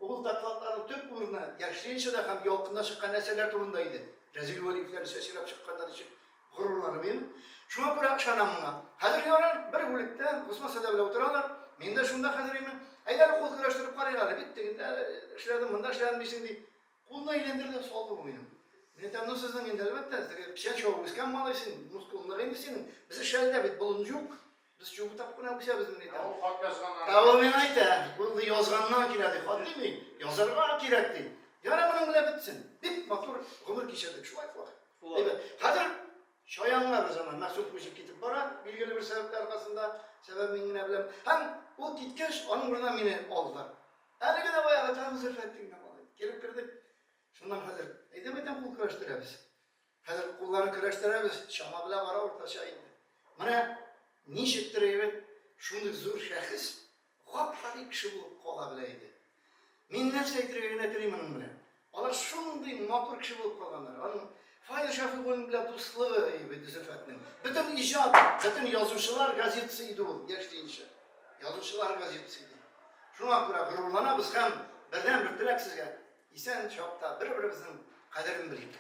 ул докладларның төп урыны Яшь Ленчада һәм Ялкында чыккан әсәрләр турында иде. Рәзил Вәлиевләр чәчрәп чыкканнар ничек горурланып инде. Шуңа күрә ышанам моңа. Хәзер ярар, бер бүлектә Госман Сәдә белән утыралар. Мин дә шунда хәзер имен. Әйдә әле кул көрәштереп карыйк әле. Бит тегендә эшләдем, монда эшләдем дисең ди. Кулны әйләндерде, салды бу минем. Мин әйтәм, ну сезнең инде әлбәттә, теге печән чабып үскән малай син, мускул нык инде синең. Без шәлдә бит болын юк. Без чубытап кына үсәбез, мин әйтәм. Ә ул хат язганнан. Ә ул миңа әйтә, ул ди язганнан килә ди, хат дими, язарга кирәк ди. Ярар, моның белән бетсен. Бик матур гомер кичердек, шулай вакыт. Әйбәт. Хәзер Чаянга бер заман Мәгъсүм күчеп китеп бара, билгеле бер сәбәпләр аркасында, сәбәбен мин генә беләм. Һәм ул киткәч, аның урынына мине алдылар. Әлеге дә баягы тагын Зөлфәт дигән малай. Килеп кердек. Шуннан хәзер, әйдә әйтәм, кул көрәштерәбез. Хәзер кулларын көрәштерәбез, чама белән бара уртача инде. Менә ничектер әйбәт, шундый зур шәхес, гап-гади кеше булып кала белә иде. Мин нәрсә әйтергә генә телим моның белән? Алар шундый матур кеше булып калганнар. Аның Фаил Шәфыйгуллин белән дуслыгы иде Зөлфәтнең. Бөтен иҗат, бөтен язучылар газетасы иде ул, яшь диенчә. Язучылар газетасы иде. Шуңа күрә горурланабыз һәм бердән-бер теләк сезгә, Исән чакта бер-беребезнең кадерен белик.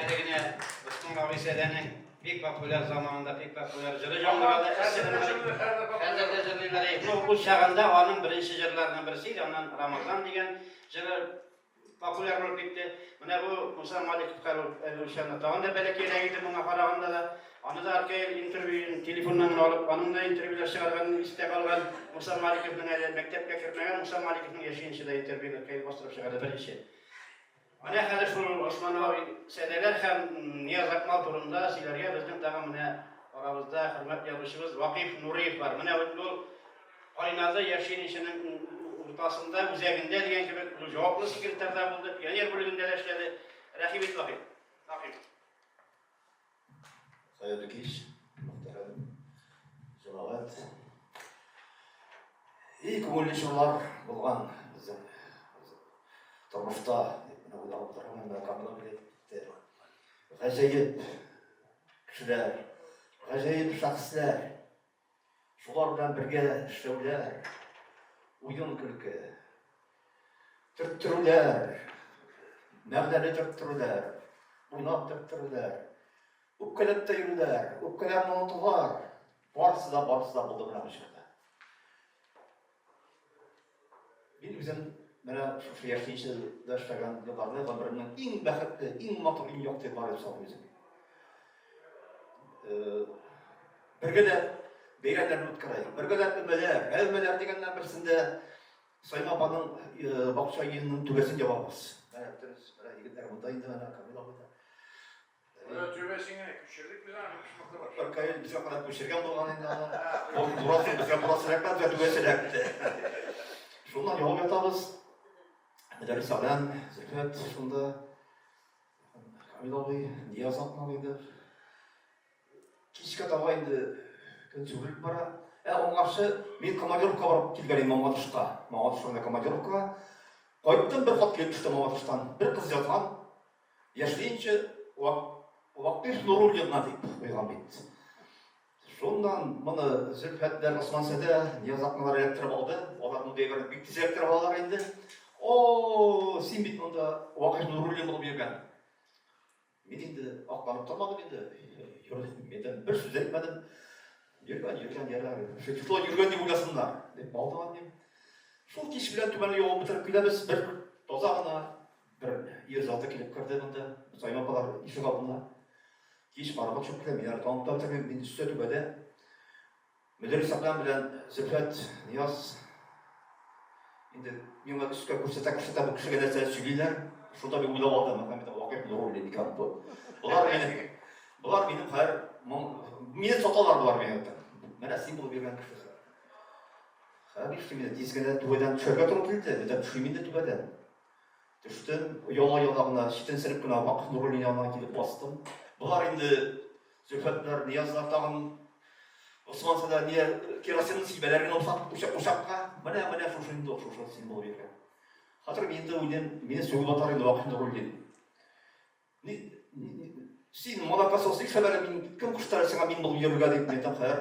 Әле генә Госман абый Сәдәнең бик популяр заманында бик популяр җыры яңгырады. Хәзер дә җырлыйлар. Ну, ул чагында аның беренче җырларының берсе иде, аннан Рамазан дигән җыры популяр булып китте. Менә бу Муса Маликовка әле ул чагында тагын да бәләкәйрәк иде моңа караганда да. Аны да Аркаил интервьюын телефоннан гына алып, аның да интервьюлар чыгарганын истә калган. Муса Маликовның әле мәктәпкә кермәгән Муса Маликовның яшәенчә дә интервьюны Аркаил бастырып чыгарды беренче. Менә хәзер шул Госман абый Сәдәләр һәм Нияз Акмал турында сөйләргә безнең тагын менә арабызда хөрмәтле язучыбыз Вакыйф Нуриев бар. Менә ул кайнады Яшиничының уртасында, үзәгендә дигән кебек, ул җаваплы секретарь да булды, пионер бүлегендә дә эшләде. Рәхим ит, Вакыйф. Вакыйф. Хәерле кич, мөхтәрәм җәмәгать. И күңелле чорлар булган безнең тормышта, дип менә уйлап утырам, менә Камил абый әйтте. Гаҗәеп кешеләр, гаҗәеп шәхесләр, шулар белән бергә эшләүләр, уен-көлке, төрттерүләр, мәгънәле төрттерүләр, уйнап төрттерүләр, үпкәләп тә йөрүләр, үпкәләрне онытулар, барысы да, барысы да булды менә бу чорда. Мин үзем Менә шушы яшьлегемдә эшләгән елларны гомеремнең иң бәхетле, иң матур, иң якты еллары дип саныйм үзем. Бергәләп бәйрәмнәрне үткәрәйек, бергәләп өмәләр, ә өмәләр дигәннән берсендә Сайма апаның бакча өенең түбәсен ябабыз. Менә дөрес, менә егетләр монда инде, менә Камил абый да. Түбәсен генә күчердек без аны, почмакта бар. Бер Камил безгә карап күчергән булган инде аны. Ул бурасы безгә бурасы эләкмәде, безгә түбәсе эләкте. Шуннан ябып ятабыз. Мөдәррис Әгъләм, Зөлфәт шунда. Камил абый, Нияз Акмал инде. Кичкә таба инде көн сүрелеп бара. Ә аңарчы мин командировка барып килгән идем Мамадышка. Мамадыш районына командировкага. Кайттым, бер хат килеп төште Мамадыштан. Бер кыз язган. Яшьлеенче Вакыйф Нуруллинга дип куйган бит. Шуннан моны Зөлфәтләр, Госман Сәдә, Нияз Акмалар эләктереп алды. Алар мондый әйберне бик тиз эләктереп алалар инде. О, син бит монда Вакыйф Нуруллин булып йөргән. Мин инде акланып тормадым инде. Мин бер сүз әйтмәдем. Йөргән, йөргән, ярар. Шул йөргән дип уйласыннар, дип алдым дим. Шул кич белән түбәне ябып бетереп киләбез, бер таза гына бер ир заты килеп керде монда, Саимә апалар ишек алдына. Кич карап чыгып килә, мин әле танып та бетермим, мин өстә түбәдә. Мөдәррис Әкъләм белән Зөлфәт Нияз инде миңа өскә күрсәтә-күрсәтә бу кешегә нәрсә сөйлиләр. Шунда мин уйлап алдым, Мөхәммәд Вакыйф Нуруллин икән бу. Болар минем, болар минем хәер, мине саталар болар мине. Менә син булып йөргән кеше. Хәер, нишлим инде, тиз генә түбәдән төшәргә туры килде. Мин төшим инде түбәдән. Төштем, ояла-ояла гына, читенсенеп кенә Вакыф Нуруллин янына килеп бастым. Болар инде Зөлфәтләр, Ниязлар тагын Госман сәдә не керосинны сибәләр генә усак, учак, учакка. Менә, менә шушы инде шушы син булып йөргән. Хәзер мин инде уйлыйм, мине сүгеп атар инде Вакыф Нуруллин. Ни, син молокосос нишләп әле мин кем кушты әле сиңа мин булып йөрергә дип, мин әйтәм, хәер.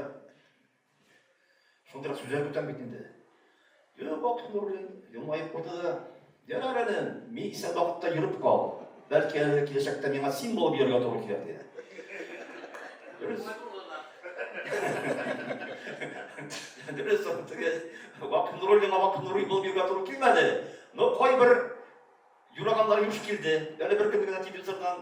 Шундыйрак сүзләр көтәм бит инде. Юк, Вакыф Нуруллин елмаеп куйды да, ярар әле, мин исән вакытта йөреп кал. Бәлки әле киләчәктә миңа син булып йөрергә туры килер, диде. Дөрес. Дөрес, теге Вакыф Нуруллинга Вакыф Нуруллин булып йөрергә туры килмәде. Но кайбер Юраганнар юш килде. Әле бер көнне генә телевизордан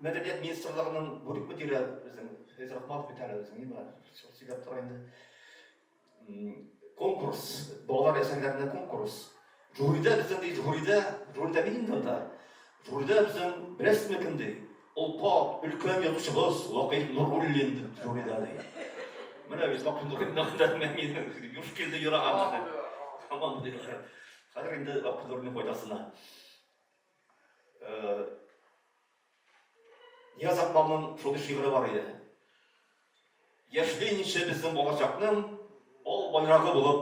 мәдәният министрлыгының бүлек мөдире безнең Фәйз Рахматов бит әле безнең нимә сөйләп тора инде. Конкурс, балалар әсәрләренә конкурс. Жюрида безнең ди, жюрида, жюрида мин инде анда. Жюрида безнең беләсезме кем ди? Олпат, өлкән язучыбыз Вакыйф Нуруллин дип жюрида ди. Менә бит Вакыйф Нуруллин юш килде юраган. Тамам ди. Хәзер инде Абдуллин файдасына. Нияз Акмалның шундый шигыре бар иде. Яшьли ничә безнең балачакның ал байрагы булып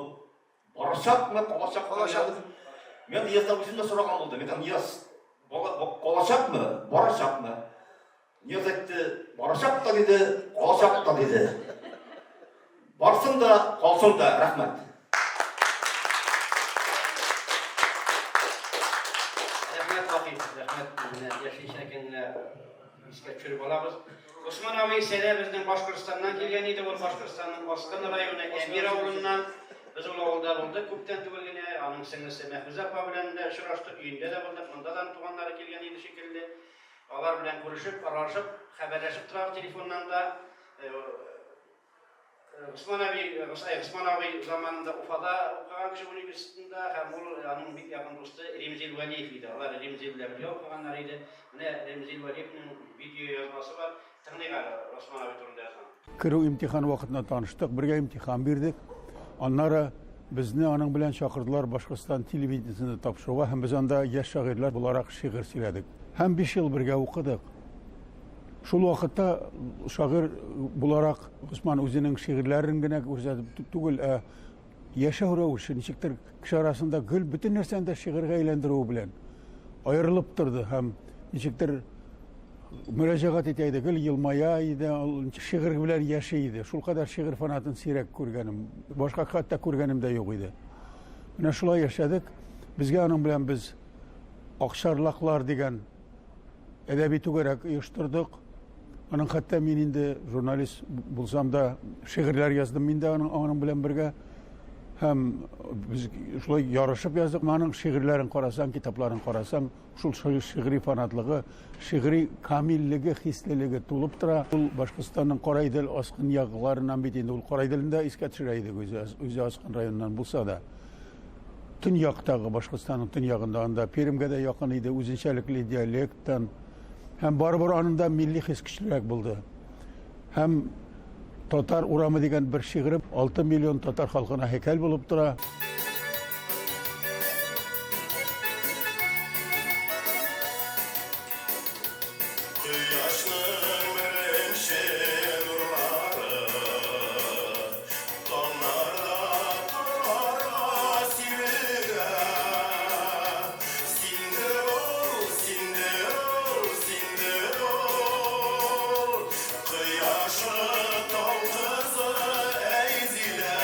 барачакмы, калачакмы? Калачак. Мин Нияздан үзем дә сораган булдым. Мин Нияз, калачакмы, барачакмы? Нияз әйтте, барачак та диде, калачак та диде. Барсын да, калсын да, рәхмәт. Рәхмәт, Вахит, рәхмәт. Менә яшелчә генә искә төшереп алабыз. Госман абый Сәлә безнең Башкортстаннан килгән иде. Ул Башкортстанның Аскын районы Әмир авылыннан. Без ул авылда булдык күптән түгел генә. Аның сеңлесе Мәхүзә апа белән дә очраштык, өендә дә булдык. Монда да туганнары килгән иде шикелле. Алар белән күрешеп, аралашып, хәбәрләшеп торабыз телефоннан да. Госман абый, Госман абый заманында Уфада укыган кеше университетында һәм ул аның бик якын дусты Ремзил Вәлиев иде. Алар Ремзил белән бергә укыганнар иде. Менә Ремзил Вәлиевнең видеоязмасы бар. Тыңлыйк әле Госман абый турында язган. Керү имтиханы вакытында таныштык, бергә имтихан бирдек. Аннары безне аның белән чакырдылар Башкортстан телевидениесендә тапшыруга һәм без анда яшь шагыйрьләр буларак шигырь сөйләдек. Һәм 5 ел бергә укыдык. Шул вакытта шагыйрь буларак Госман үзенең шигырьләрен генә күрсәтеп түгел, ә яшәү рәвеше ничектер кеше арасында гел бөтен нәрсәне дә шигырьгә әйләндерүе белән аерылып торды һәм ничектер мөрәҗәгать итә иде, гел елмая иде, ул шигырь белән яши иде. Шулкадәр шигырь фанатын сирәк күргәнем, башка хәтта күргәнем дә юк иде. Менә шулай яшәдек. Безгә аның белән без Акчарлаклар дигән әдәби түгәрәк оештырдык. Аның хәтта мин инде журналист булсам да шигырьләр яздым мин дә аның, аның белән бергә. Һәм без шулай ярышып яздык. Аның шигырьләрен карасаң, китапларын карасаң, шул шигъри фанатлыгы, шигъри камиллеге, хислелеге тулып тора. Ул Башкортстанның Караидел Аскын якларыннан бит инде ул Караиделне дә искә төшерә идек үзе, үзе Аскын районыннан булса да. Төньяктагы Башкортстанның төньягында анда Пермьгә дә якын иде, үзенчәлекле диалекттан. Һәм барыбер аның да милли хис көчлерәк булды. Һәм Татар урамы дигән бер шигыре 6 миллион татар халкына һәйкәл булып тора. Кояшның беренче нурлары Таңнарда тауларга сибелә. Синдер ул, синдер ул, синдер ул, Кояшлы тау кызы, әй Зилә.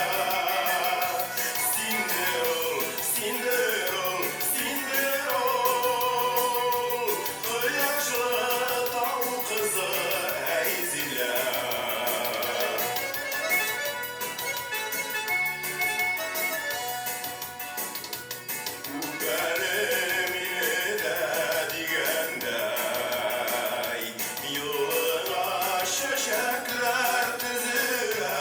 Синдер ул, синдер ул, синдер ул, Кояшлы тау кызы, әй Зилә. Үпәле мине дә дигәндәй, Юлыңа чәчәкләр тезелә.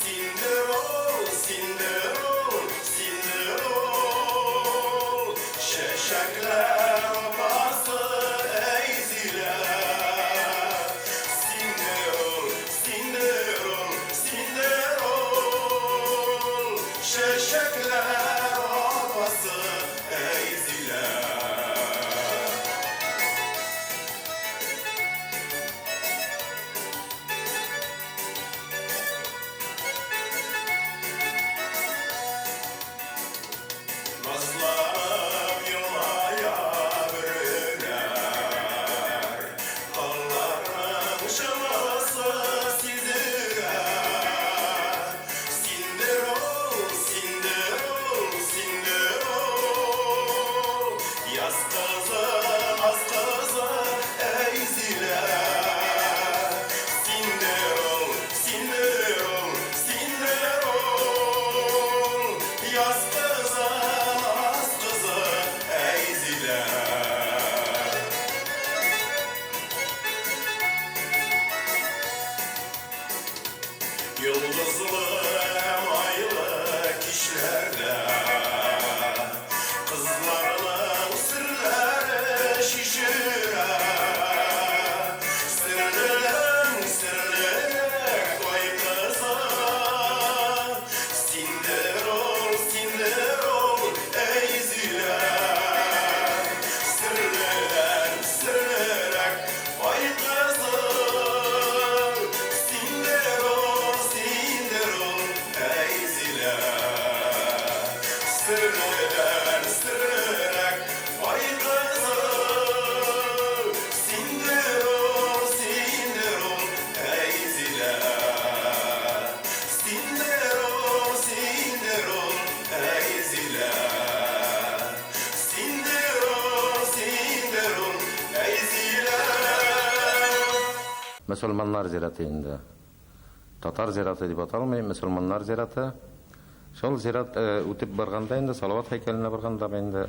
Синдер ул, синдер ул, синдер ул, Чәчәкләр апасы, әй Зилә. Синдер ул, синдер ул, синдер ул, Чәчәкләр апасы, әй Зилә. Назланып елмая бөреләр, Талларның җылысы сизелә. Синдер ул, синдер ул, синдер ул, Яз кызы, наз кызы, әй Зилә. Синдер ул, синдер ул, синдер ул, Яз кызы, наз кызы, әй Зилә. Йолдызлы һәм айлы кичләрдә Кызларның серләре чишелә. Серледән серлерәк ай кызы, Синдер ул, синдер ул, әй Зилә. Серледән серлерәк ай кызы, Синдер ул, синдер ул, әй Зилә. Серледән серлерәк ай кызы, Синдер ул, синдер ул, әй Зилә. Синдер ул, синдер ул, әй Зилә. Синдер ул, синдер ул, әй Зилә. Мөселманнар зираты инде. Татар зираты дип аталмый, мөселманнар зираты. Шул зират үтеп барганда инде, Салават һәйкәленә барганда инде,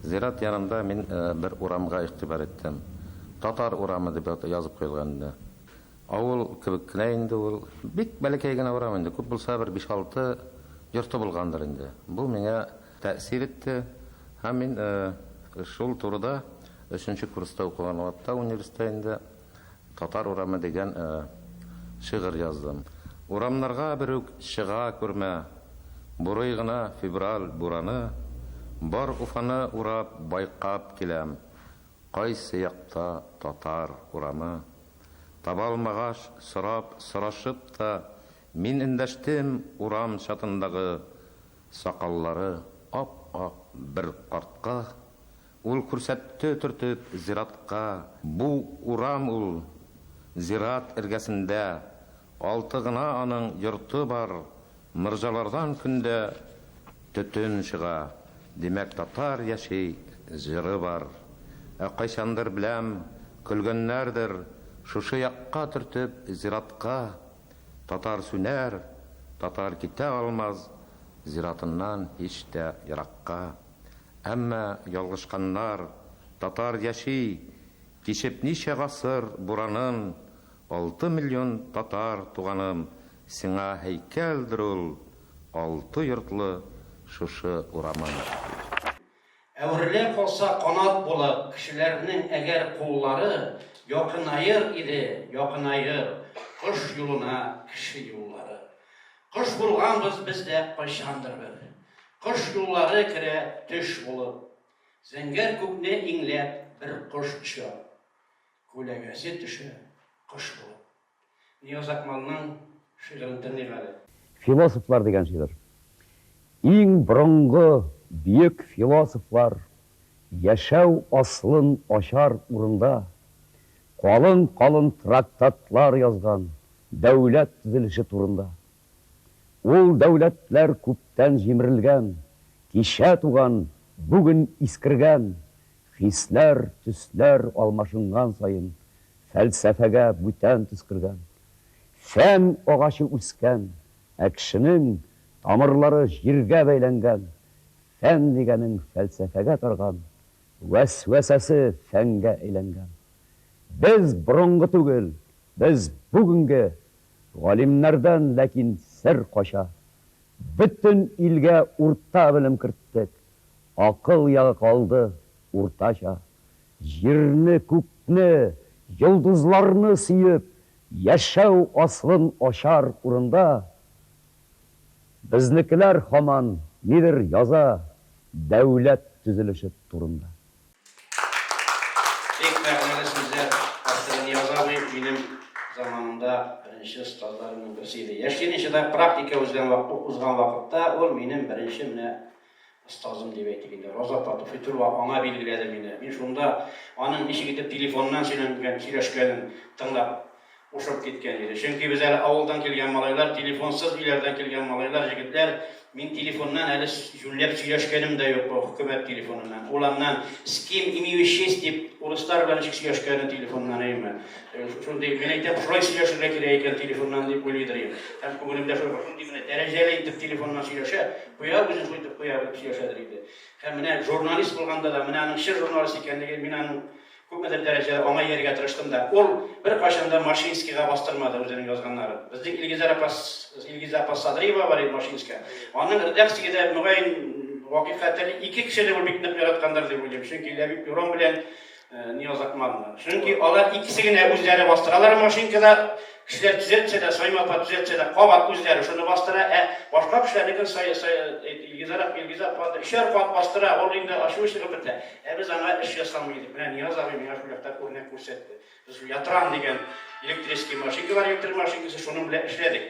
зират янында мин бер урамга игътибар иттем. Татар урамы дип язып куелган инде. Авыл кебек кенә инде ул. Бик бәләкәй генә урам инде, күп булса бер биш-алты йорты булгандыр инде. Бу миңа тәэсир итте һәм мин шул турыда өченче курста укыган вакытта университетта инде Татар урамы дигән шигырь яздым. Урамнарга берүк чыга күрмә, Бурый гына февраль бураны, Бар Уфаны урап, байкап киләм, Кайсы якта татар урамы? Табалмагач, сорап, сорашып та, Мин эндәштем урам чатындагы Сакаллары ап-ак бер картка. Ул күрсәтте төртеп зиратка. Бу урам ул, зират эргәсендә. Алты гына аның йорты бар. Морҗалардан көн дә төтен чыга. Димәк, татар яши, җыры бар. Ә кайчандыр, беләм, көлгәннәрдер, шушы якка төртеп, зиратка. Татар сүнәр, Татар китә алмаз зиратыннан һич тә еракка. Әмма ялгышканнар, татар яши, кичеп ничә гасыр буранын, 6 миллион татар, туганым, сиңа һәйкәлдер ул, алты йортлы шушы урамың. Әверелә калса канат булып Кешеләрнең әгәр куллары, Якынаер иде, якынаер Кош юлына кеше юллары. Кош булганбыз без дә кайчандыр бер. Кош юллары керә төш булып. Зәңгәр күкне иңләп бер кош оча. Күләгәсе төшә кош булып. Нияз Акмалның шигырен тыңлыйк әле. Философлар дигән шигырь. Иң борынгы бөек философлар яшәү асылын ачар урында калын-калын трактатлар язган дәүләт төзелеше турында. Ул дәүләтләр күптән җимерелгән, кичә туган, бүген искергән, хисләр, төсләр алмашынган саен фәлсәфәгә бүтән төс кергән. Фән агачы үскән, ә кешенең тамырлары җиргә бәйләнгән. Фән дигәнең фәлсәфәгә тарган, вәсвәсәсе фәнгә әйләнгән. Без борынгы түгел, без бүгенге, галимнәрдән ләкин сер кача. Бөтен илгә урта белем керттек, акыл ягы калды уртача. Җирне, күкне, йолдызларны сөеп, яшәү асылын ачар урында, безнекеләр һаман нидер яза дәүләт төзелеше турында. Бик мәгънәле сүзләр авторы Нияз абый минем заманымда беренче остазларымның берсе иде. Яшь ленинчыда практика узган вакытта ул минем беренче менә Остазым дип әйтик инде, Роза апа Туфитулова аңа билгеләде мине. Мин шунда аның ничек итеп телефоннан сөйләнгән, сөйләшкәнен тыңлап ушып киткән иде. Чөнки без әле авылдан килгән малайлар, телефонсыз өйләрдән килгән малайлар, җегетләр, мин телефоннан әле юньләп сөйләшкәнем дә юк бу хөкүмәт телефоныннан. Ул аннан с кем имею честь дип урыслар белән ничек сөйләшкәнен телефоннан, әйеме? Шундый, мин әйтәм, шулай сөйләшергә кирәк икән телефоннан дип уйлыйдыр идем. Һәм күңелемдә шул шундый менә дәрәҗәле итеп телефоннан сөйләшә. Куя, үзен шулай итеп куя белеп сөйләшәдер инде. Һәм менә журналист булганда да, менә аның чын журналист икәнлеге, мин аның күпмедер дәрәҗәдә аңа иярергә тырыштым да. Ул беркайчан да Машинскийга бастырмады үзенең язганнарын. Безнең Илгизәр апа, Илгизә апа Садриева бар иде Машинская. Аның редакциядә, мөгаен, Вакыйф хәтерли, ике кешене ул бик нык яраткандыр дип уйлыйм. Чөнки Ләбиб Лерон белән Нияз Акмалны. Чөнки алар икесе генә үзләре бастыралар машинкада, кешеләр төзәтсә дә, Саимә апа төзәтсә дә, кабат үзләре шуны бастыра, ә башка кешеләрнекен Сай, Сай, Илгизәр апа, Илгизә апа өчәр кат бастыра, ул инде ачуы чыгып бетә. Ә без аңа эш ясамый идек. Менә Нияз абый миңа шул якта үрнәк күрсәтте. Без шул Ятран дигән электрический машинка бар, электр машинкасы, шуның белән эшләдек.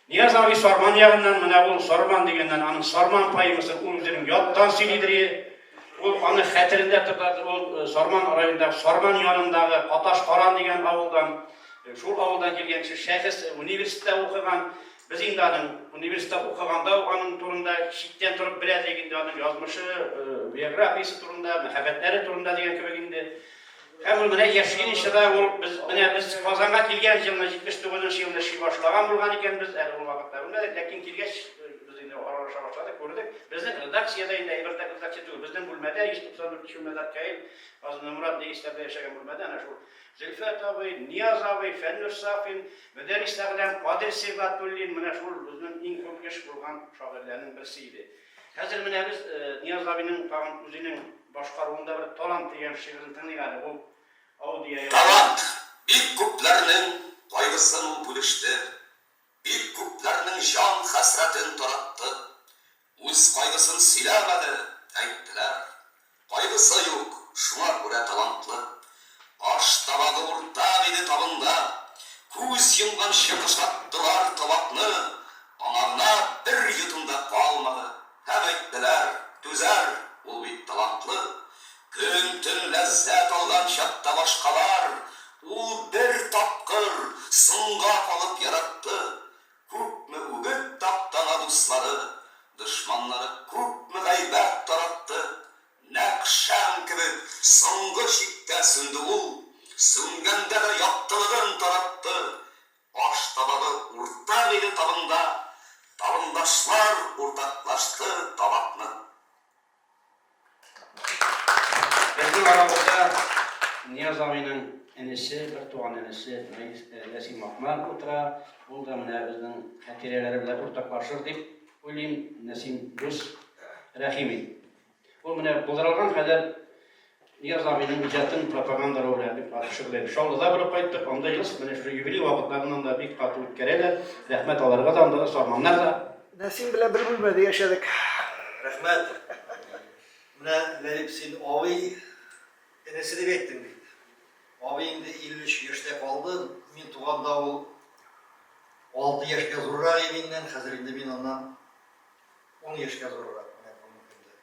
Нияз абый Сарман ягыннан, менә ул Сарман дигәннән, аның Сарман поэмасын ул үзенең яттан сөйлидер иде. Ул аны хәтерендә тота, ул Сарман районындагы Сарман янындагы Каташ Каран дигән авылдан, шул авылдан килгән кеше, шәхес, университетта укыган. Без инде аның университетта укыганда ук аның турында читтән торып белә идек инде, аның язмышы, биографиясе турында, мәхәббәтләре турында дигән кебек инде. Һәм ул менә Яшьленичада ул без менә без Казанга килгән елны 79 нчы елны эшли башлаган булган икәнбез, әле ул вакытта белмәдек, ләкин килгәч без инде аралаша башладык, күрдек. Безнең редакциядә инде әйбер дә редакция түгел, безнең бүлмәдә 194 нче бүлмәдә Ркаил Морат Нәгисләр белән яшәгән бүлмәдә әнә шул Зөлфәт абый, Нияз абый, Фәннүр Сафин, Мөдәррис Әгъләм, Кадыйр Сибгатуллин менә шул безнең иң күп еш булган шагыйрьләрнең берсе иде. Хәзер менә без Нияз абыйның тагын үзенең башкаруында бер Талант дигән шигырен тыңлыйк әле. Ул аудиоязма. Талант, бик күпләрнең кайгысын ул бүлеште, бик күпләрнең җан хәсрәтен таратты. Үз кайгысын сөйләмәде, әйттеләр. Кайгысы юк, шуңа күрә талантлы. Аш табагы уртак иде табында. Күз йомганчы бушаттылар табакны, аңа гына бер йотым да калмады. Һәм әйттеләр, түзәр, ул бит талантлы. Көн-төн ләззәт алган чакта башкалар, ул бер тапкыр соңга калып яратты. Күпме үгет таптана дуслары, Дошманнары күпме гайбәт таратты. Нәкъ шәм кебек соңгы чиктә сүнде ул, Сүнгәндә дә яктылыгын таратты. Аш табагы уртак иде табында. Табындашлар уртаклашты табакны. Безнең арабызда Нияз абыйның энесе, бер туган энесе Нәсим Акмал утыра. Ул да менә безнең хатирәләре белән уртаклашыр дип уйлыйм. Нәсим дус, рәхим ит. Ул менә булдырылган кадәр Нияз абыйның иҗатын пропагандалау белән бик каты шөгыльләнә. Чаллыда булып кайттык, анда ел менә шушы юбилей вакытларыннан да бик каты үткәрәләр. Рәхмәт аларга да, анда да сарманнар да. Нәсим белән бер бүлмәдә яшәдек. Рәхмәт. Менә, Ләбиб, син абый энесе дип әйттең бит. Абый инде 53 яшьтә калды. Мин туганда ул 6 яшькә зуррак иде миннән, хәзер инде мин аннан 10 яшькә зуррак. Менә бүгенге көндә.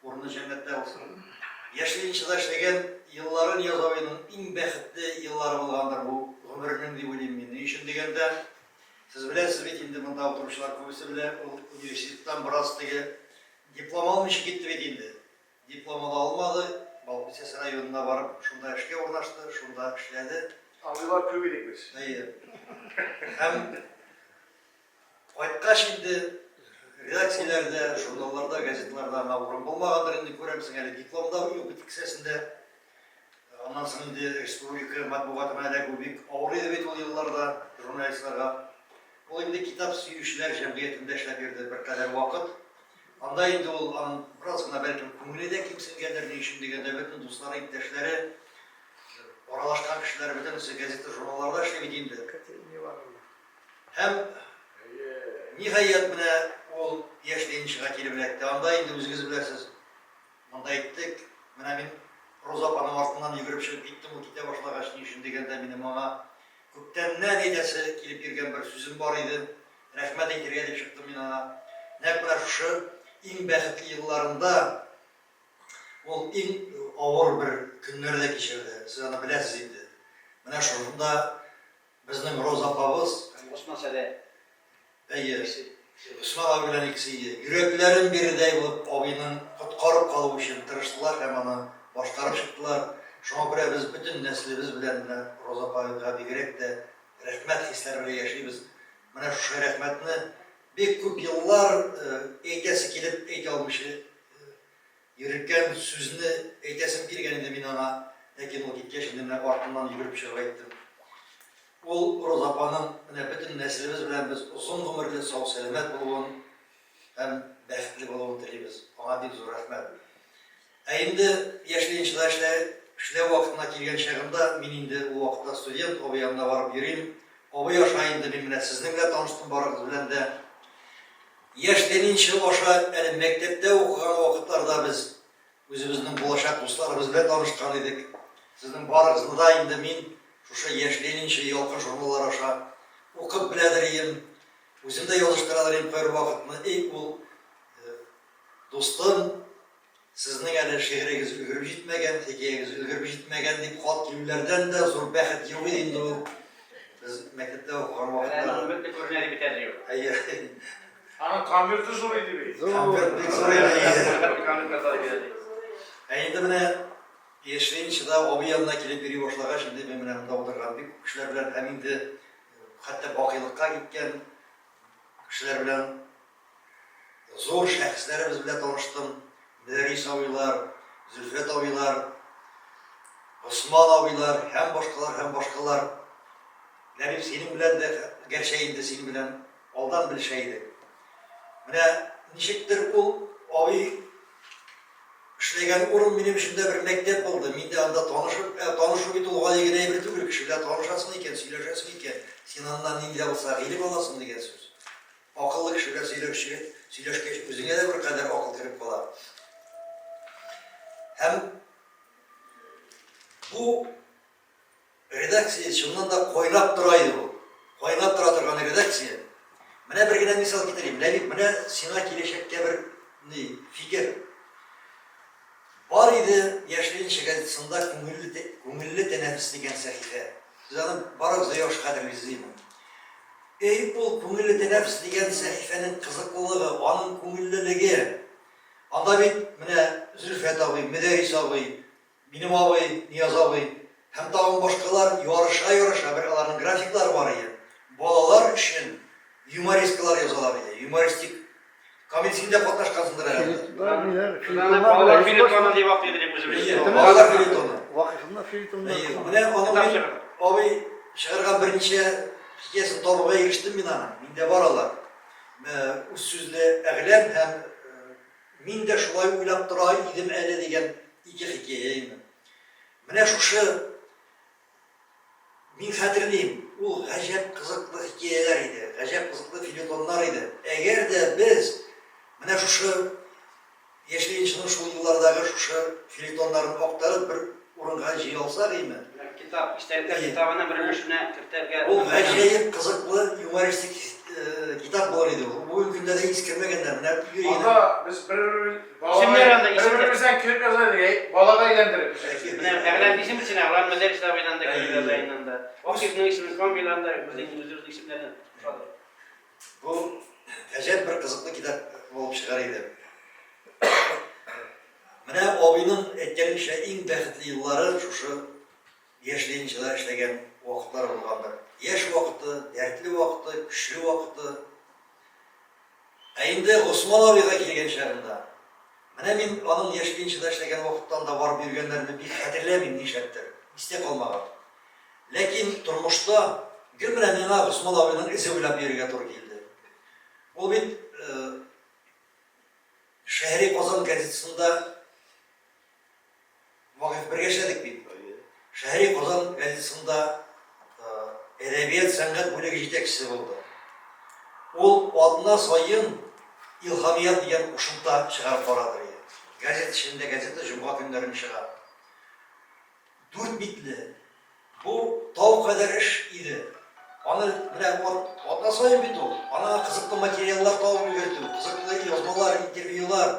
Урыны җәннәттә булсын. Яшь ленинчыда эшләгән еллары Нияз абыйның иң бәхетле еллары булгандыр бу гомеренең дип уйлыйм мин. Ни өчен дигәндә, сез беләсез бит инде, монда утыручылар күбесе белә, ул университеттан бераз теге диплом алмыйча китте бит инде. Дипломы да алмады, Балык Бистәсе районына барып, шунда эшкә урнашты, шунда эшләде. Андыйлар күп идек без. Әйе. Һәм Кайткач инде редакцияләрдә, журналларда, газеталарда аңа урын булмагандыр инде, күрәмсең, әле диплом да юк бит кесәсендә. Аннан соң инде республика матбугатына эләгү бик авыр иде бит ул елларда журналистларга. Ул инде китап сөючеләр җәмгыятендә эшләп йөрде беркадәр вакыт. Анда инде ул аның бераз гына бәлкем күңеле дә кимсенгәндер, ни өчен дигәндә, бөтен дуслары, иптәшләре, аралашкан кешеләре бөтенесе газета-журналларда эшли бит инде. Катерина Ивановна. Һәм, ниһаять, менә ул яшь ленинчыга килеп эләкте. Анда инде үзегез беләсез, монда әйттек, менә мин Роза апаның артыннан йөгереп чыгып киттем, ул китә башлагач, ни өчен дигәндә, минем аңа күптәннән әйтәсе килеп йөргән бер сүзем бар иде. Рәхмәт әйтергә дип чыктым мин аңа. Нәкъ менә шушы иң бәхетле елларында ул иң авыр бер көннәр дә кичерде. Сез аны беләсез инде. Менә шушында Безнең Роза апабыз. Һәм Госман Сәлә. Әйе. Госман абый белән икесе иде. Йөрәкләрен бирердәй булып абыйның коткарып калу өчен тырыштылар һәм аны башкарып чыктылар. Шуңа күрә без бөтен нәселебез белән менә Роза апайга бигрәк тә рәхмәт хисләре белән яшибез. Менә шушы рәхмәтне бик күп еллар әйтәсе килеп әйтә алмыйча Йөрткән сүзне әйтәсем килгән иде мин аңа, ләкин ул киткәч инде менә артыннан йөгереп чыгып әйттем. Ул Роза апаның менә бөтен нәселебез белән без озын гомерле, сау-сәламәт булуын һәм бәхетле булуын телибез. Аңа бик зур рәхмәт. Ә инде яшь ленинчыда эшлә, эшләү вакытына килгән чагында, мин инде ул вакытта студент, абый янына барып йөрим. Абый аша инде мин менә сезнең белән таныштым барыгыз белән дә. Яшь ленинчы аша әле мәктәптә укыган вакытларда без үзебезнең булачак дусларыбыз белән танышкан идек. Сезнең барыгызны да инде мин шушы Яшь ленинчы, Ялкын журналлары аша укып беләдер ием. Үзем дә языштырадыр идем кайбер вакытны. Эй, ул дустым, Сезнең әле шигырегез өлгереп җитмәгән, хикәягез өлгереп җитмәгән дип хат килүләрдән дә зур бәхет юк иде инде ул. Без мәктәптә укыган вакытта. Әле аның өметле күренә дип әйтәләр юк. Әйе. Аның конверты зур иде бит. Конверт бик зур иде. Ә инде менә Яшьленчыда абый янына килеп йөри башлагач, инде мин менә монда утырган бик күп кешеләр белән һәм инде хәтта бакыйлыкка киткән кешеләр белән Зур шәхесләребез белән таныштым, Мөдәррис абыйлар, Зөлфәт абыйлар, Госман абыйлар һәм башкалар, һәм башкалар. Ләбиб, синең белән дә, гәрчә инде синең белән алдан белешә идек. Менә ничектер ул абый эшләгән урын минем өчен дә бер мәктәп булды. Мин дә анда танышып, ә танышу бит ул гади генә әйбер түгел, кеше белән танышасың икән, сөйләшәсең икән, син аннан нинди дә булса гыйлем аласың дигән сүз. Акыллы кеше белән сөйләшүче, сөйләшкәч, үзеңә дә беркадәр акыл кереп кала. Һәм бу редакция чыннан да кайнап тора иде ул. Кайнап тора торган редакция. Менә бер генә мисал китерим. Ләбиб, менә сиңа киләчәккә бер ни, фикер. Бар иде Яшь Ленинчы газетасында Күңелле, күңелле тәнәфес дигән сәхифә. Сез аны барыгыз да яхшы хәтерлисез иде. Эй, ул Күңелле тәнәфес дигән сәхифәнең кызыклылыгы, аның күңеллелеге! Анда бит менә Зөлфәт абый, Мөдәррис абый, минем абый, Нияз абый һәм тагын башкалар ярыша-ярыша, бер аларның графиклары бар иде, балалар өчен. Юморескалар язалар иде. Юмористик. Камил, син дә катнашкансыңдыр әле. Балалар фельетоны дип атый идек үзебез. Балалар фельетоны. Вакыйфның фельетоннары. Менә аның мин абый чыгарган берничә хикәясен табуга ирештем мин аның. Миндә бар алар. Үз сүзле Әгъләм һәм Мин дә шулай уйлап тора идем әле дигән ике хикәя инде. Менә шушы Мин хәтерлим, ул гаҗәп кызыклы хикәяләр иде, гаҗәп кызыклы фельетоннар иде. Әгәр дә без менә шушы Яшь ленинчының шул еллардагы шушы фельетоннарын актарып бер урынга җыя алсак име? Бер китап, истәлекләр китабына бер өлешенә кертергә Ул гаҗәеп кызыклы юмористик китап булыр иде ул. Бүгенге көндә дә искермәгәннәр. Менә Юрий Анда без бер-бер Исемнәр анда, исемнәр. Бер-беребездән көлеп яза идек, балага әйләндереп. Менә Әгъләм дисең бит син, Әгъләм Мөдәррис абыйдан да көлеп яза инде анда. Вакыйфның исемен, Камилан да безнең үзебезнең исемнәрне кушадыр. Бу гаҗәп бер кызыклы китап булып чыгар иде. Менә абыйның әйткәнемчә иң бәхетле еллары шушы яшь ленинчыда эшләгән вакытлары булгандыр. Яшь вакыты, дәртле вакыты, көчле вакыты. Ә инде Госман абыйга килгән чагында, менә мин аның яшь ленинчыда эшләгән вакыттан да барып йөргәннәрне бик хәтерләмим, нишләптер, истә калмаган. Ләкин тормышта гел менә миңа Госман абыйның эзе буйлап йөрергә туры килде. Ул бит Шәһри Казан газетасында Вакыйф бергә эшләдек бит. Шәһри Казан газетасында әдәбият, сәнгать бүлеге җитәкчесе булды. Ул атна саен Илһамият дигән кушымта чыгарып барадыр иде. Газета эчендә газета җомга көннәрен чыга. Дүрт битле. Бу тау кадәр эш иде. Аны менә атна саен бит ул. Ана кызыклы материаллар табып өлгертү, кызыклы язмалар, интервьюлар,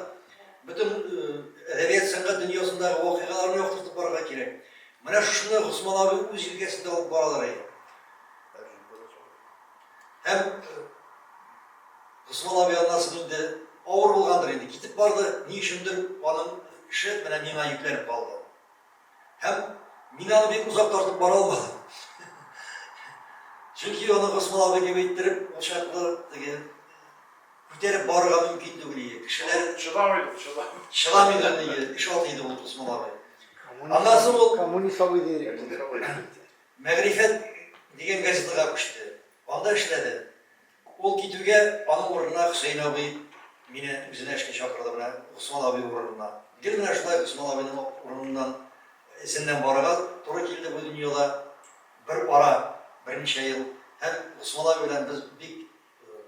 бөтен әдәбият сәнгать дөньясындагы вакыйгаларны яктыртып барырга кирәк. Менә шушыны Госман абый үз җилкәсендә алып баралар иде. Һәм Госман абый аннан соң инде авыр булгандыр инде, китеп барды, ни өчендер аның эше менә миңа йөкләнеп калды. Һәм мин аны бик озак тартып бара алмадым. Чөнки аны Госман абый кебек иттереп, ул чаклы теге күтәреп барырга мөмкин түгел иде. Кешеләр чыдамый иде, чыдамый. Чыдамый иде, иде, эш аты иде ул Госман абый. Аннан соң ул Коммунист абый диярлек. Мәгърифәт дигән газетага күчте. Анда эшләде. Ул китүгә, аның урынына Хөсәен абый мине үзенә эшкә чакырды, менә Госман абый урынына. Гел менә шулай Госман абыйның урыныннан, эзеннән барырга туры килде бу дөньяда бер ара, берничә ел. Һәм Госман абый белән без бик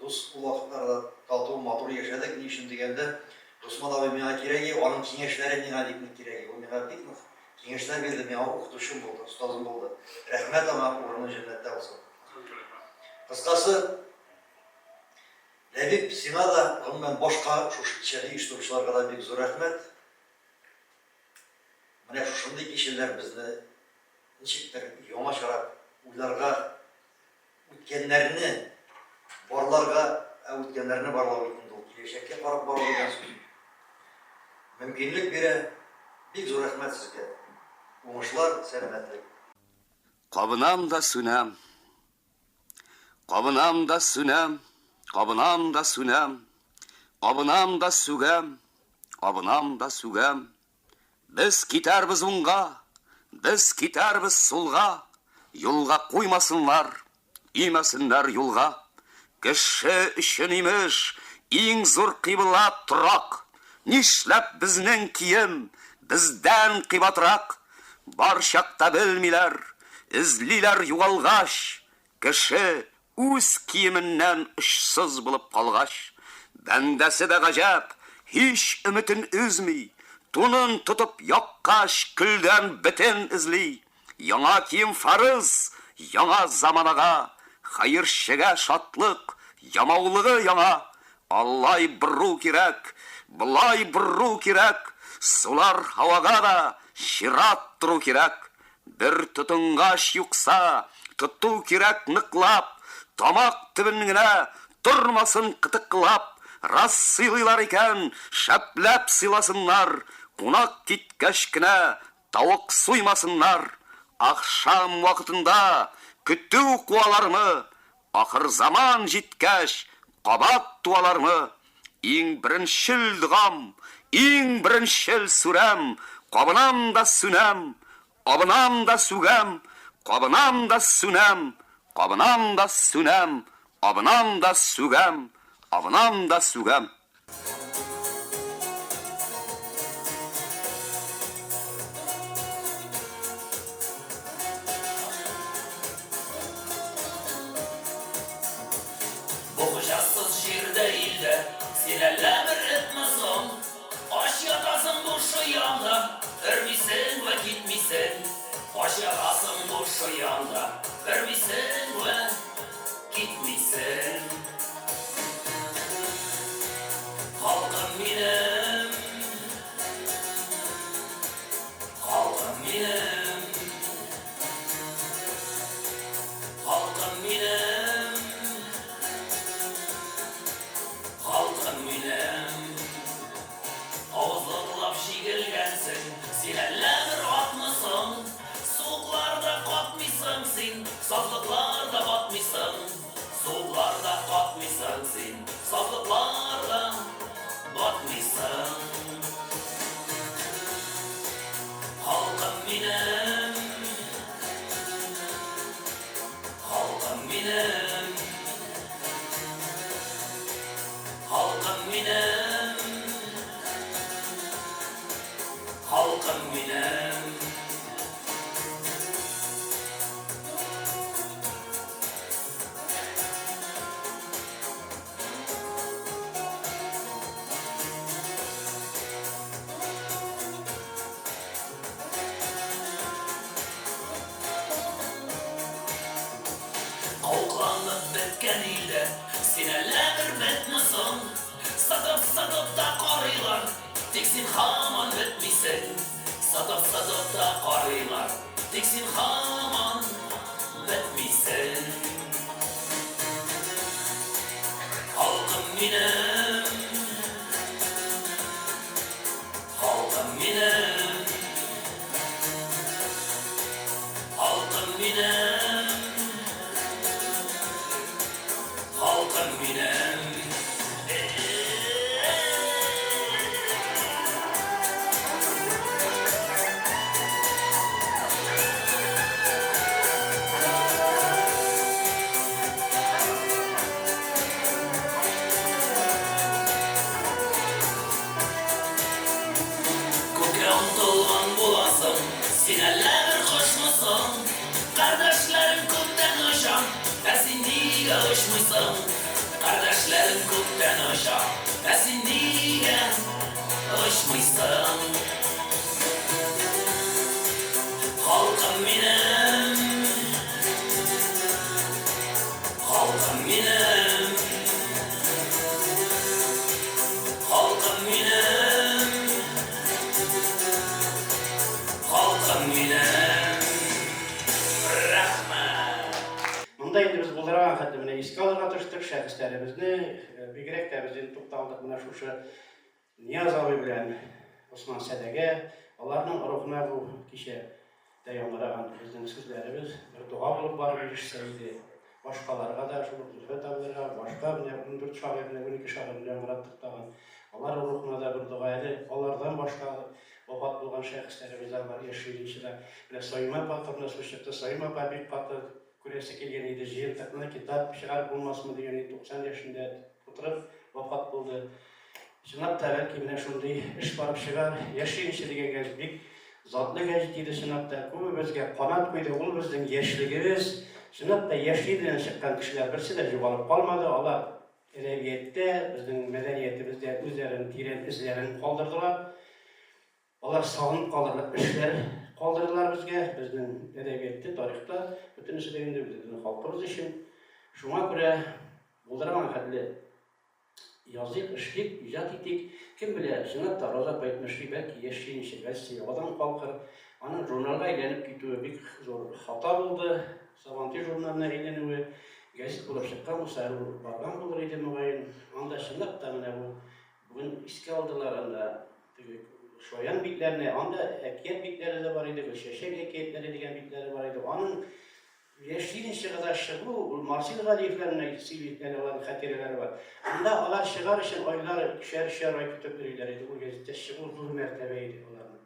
дус ул вакытларда, тату, матур яшәдек. Ни өчен дигәндә, Госман абый миңа кирәк иде, аның киңәшләре миңа бик нык кирәк иде. Ул миңа бик нык киңәшләр бирде, миңа укытучым булды, остазым булды. Рәхмәт аңа, урыны җәннәттә булсын. Кыскасы, Ләбиб, сиңа да, гомумән, башка шушы кичәне оештыручыларга да бик зур рәхмәт. Менә шушындый кичәләр безне ничектер яңачарак уйларга, үткәннәрне барларга, ә үткәннәрне барлау бит инде ул киләчәккә карап бару дигән сүз. Мөмкинлек бирә. Бик зур рәхмәт сезгә. Уңышлар, сәламәтлек. Кабынам да сүнәм. Кабынам да сүнәм, кабынам да сүнәм, Абынам да сүгәм, абынам да сүгәм. Без китәрбез уңга, без китәрбез сулга, Юлга куймасыннар, имәсеннәр юлга. Кеше өчен, имеш, иң зур кыйбла торак. Нишләп безнең кием бездән кыйбатрак? Бар чакта белмиләр, эзлиләр югалгач, Кеше үз киеменнән очсыз булып калгач. Бәндәсе дә гаҗәп, һич өметен өзми, Тунын тотып яккач, көлдән бетен эзли. Яңа кием фарыз, яңа заманага, Хәерчегә шатлык, ямаулыгы яңа. Алай бору кирәк, болай бору кирәк, Сулар һавага да чират тору кирәк. Бер тотынгач юкса, тоту кирәк ныклап, Тамак төбен генә тормасын кытыклап. Рас сыйлыйлар икән, шәпләп сыйласыннар, Кунак киткәч кенә Тавык суймасыннар, ахшам вакытында көтү куалармы? Ахырзаман җиткәч, кабат туалармы? Иң беренчел догам, иң беренчел сүрәм, Кабынам да сүнәм, абынам да сүгәм, Кабынам да сүнәм, кабынам да сүнәм, Абынам да сүгәм, абынам да сүгәм. Бу хуҗасыз җирдә илдә Син әллә бер этме соң? Ач ятасың буш ояңда, Өрмисең вә китмисең. Ач ятасың буш ояңда, Өрмисең вә китмисең. Халкым минем, халкым минем, халкым минем, халкым минем. Авызлыклап чигелгәнсең, син әллә бер атмы соң? Суыкларда катмыйсың син, сазлыкларда батмыйсың. Суыкларда катмыйсың син, сазлыкларда батмыйсың. Халкым минем, халкым минем, халкым минем, халкым минем. Каукланып беткән илдә син әллә бер бетме соң? Сытып-сытып та карыйлар, тик син һаман бетмисең. Сытып-сытып та карыйлар, тик син һаман бетмисең. Халкым минем, халкым минем, халкым минем, халкым минем. Күккә омтылган буласың, син әллә бер кошмы соң? Кардәшләрең күктән оча, ә син нигә очмыйсың? Кардәшләрең күктән оча, ә син нигә очмыйсың? Халкым минем, халкым минем, халкым минем, халкым минем. Рәхмәт! Монда инде без булдырган хәтле менә искә алырга тырыштык шәхесләребезне, бигрәк тә без инде тукталдык менә шушы Нияз абый белән Госман Сәдәгә, аларның рухына бу кичә дә яңгыраган безнең сүзләребез бер дога булып барып ирешсә иде. Башкаларга да, шул ук Зөлфәт абыйларга, башка менә 14 шагыйрьне, 12 шагыйрьне яңгыраттык тагын. Алар рухына да бер дога әле. Алардан башка вафат булган шәхесләребез дә бар, яшьли да. Менә Саимә апа турында сүз чыкты. Саимә апа бик каты Күрәсе килгән иде, җыентыкны, китап чыгарып булмасмы дигән иде, 90 яшендә утырып вафат булды. Чынлап та, бәлки менә шундый эш барып чыгар. Яшьлегенче дигән гәзит бик затлы гәҗит иде, чынлап та, күбебезгә канат куйды, ул безнең яшьлегебез. Чынлап та, яшьлегеннән чыккан кешеләр берсе дә югалып калмады, алар әдәбияттә, безнең мәдәниятебездә үзләренең тирән эзләрен калдырдылар. Алар сагынып калырлык эшләр калдырдылар безгә, безнең әдәбиятта, тарихта, бөтенесе дә инде үзебезнең халкыбыз өчен. Шуңа күрә булдырган хәтле языйк, эшлик, иҗат итик. Кем белә, чынлап та, Роза апа әйтмешли, бәлки яшьлегенчә газета яңадан калкыр. Аның журналга әйләнеп китүе бик зур хата булды. Сабантуй журналына әйләнүе гәзит булып чыккан булса, әле ул барган булыр иде, мөгаен. Анда чынлап та менә бу бүген искә алдылар анда Теге шаян битләрне, анда әкият битләре дә бар иде, Гөлчәчәк әкиятләре дигән битләре бар иде. Аның Яшь Ленинчыга да чыгу, ул Марсил Галиевләр менә сөйли әле аларның хатирәләре бар. Анда алар чыгар өчен айлар, икешәр, өчәр ай көтеп йөриләр иде. Ул гәзиттә чыгу зур мәртәбә иде аларның.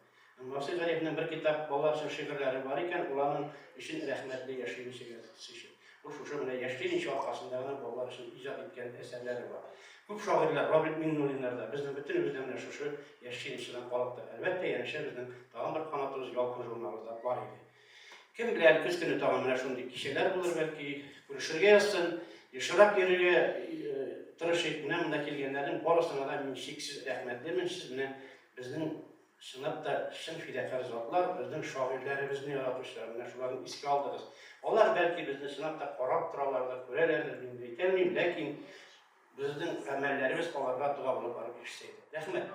Марсил Галиевнең бер китап балалар өчен шигырьләре бар икән, ул аның өчен рәхмәтле Яшь Ленинчы газетасы өчен. Ул шушы менә Яшь Ленинчы аркасында гына балалар өчен иҗат иткән әсәрләре бар. Күп шагыйрьләр, Роберт Миңнуллиннар да, безнең бөтенебез дә менә шушы Яшь Ленинчыдан калып та. Әлбәттә, янәшә безнең тагын бер канатыбыз Ялкын журналы да бар иде. Кем белә, әле көз көне тагын менә шундый кичәләр булыр, бәлки, күрешергә язсын, ешрак йөрергә тырышыйк. Менә монда килгәннәрнең барысына да мин чиксез рәхмәтлемен. Сез менә безнең чынлап та чын фидакарь затлар, безнең шагыйрьләребезне яратучылар, менә шуларны искә алдыгыз. Алар, бәлки, безне чынлап та карап торалардыр, күрәләрдер, мин әйтә алмыйм, ләкин безнең гамәлләребез аларга дога булып барып ирешсә иде. Рәхмәт.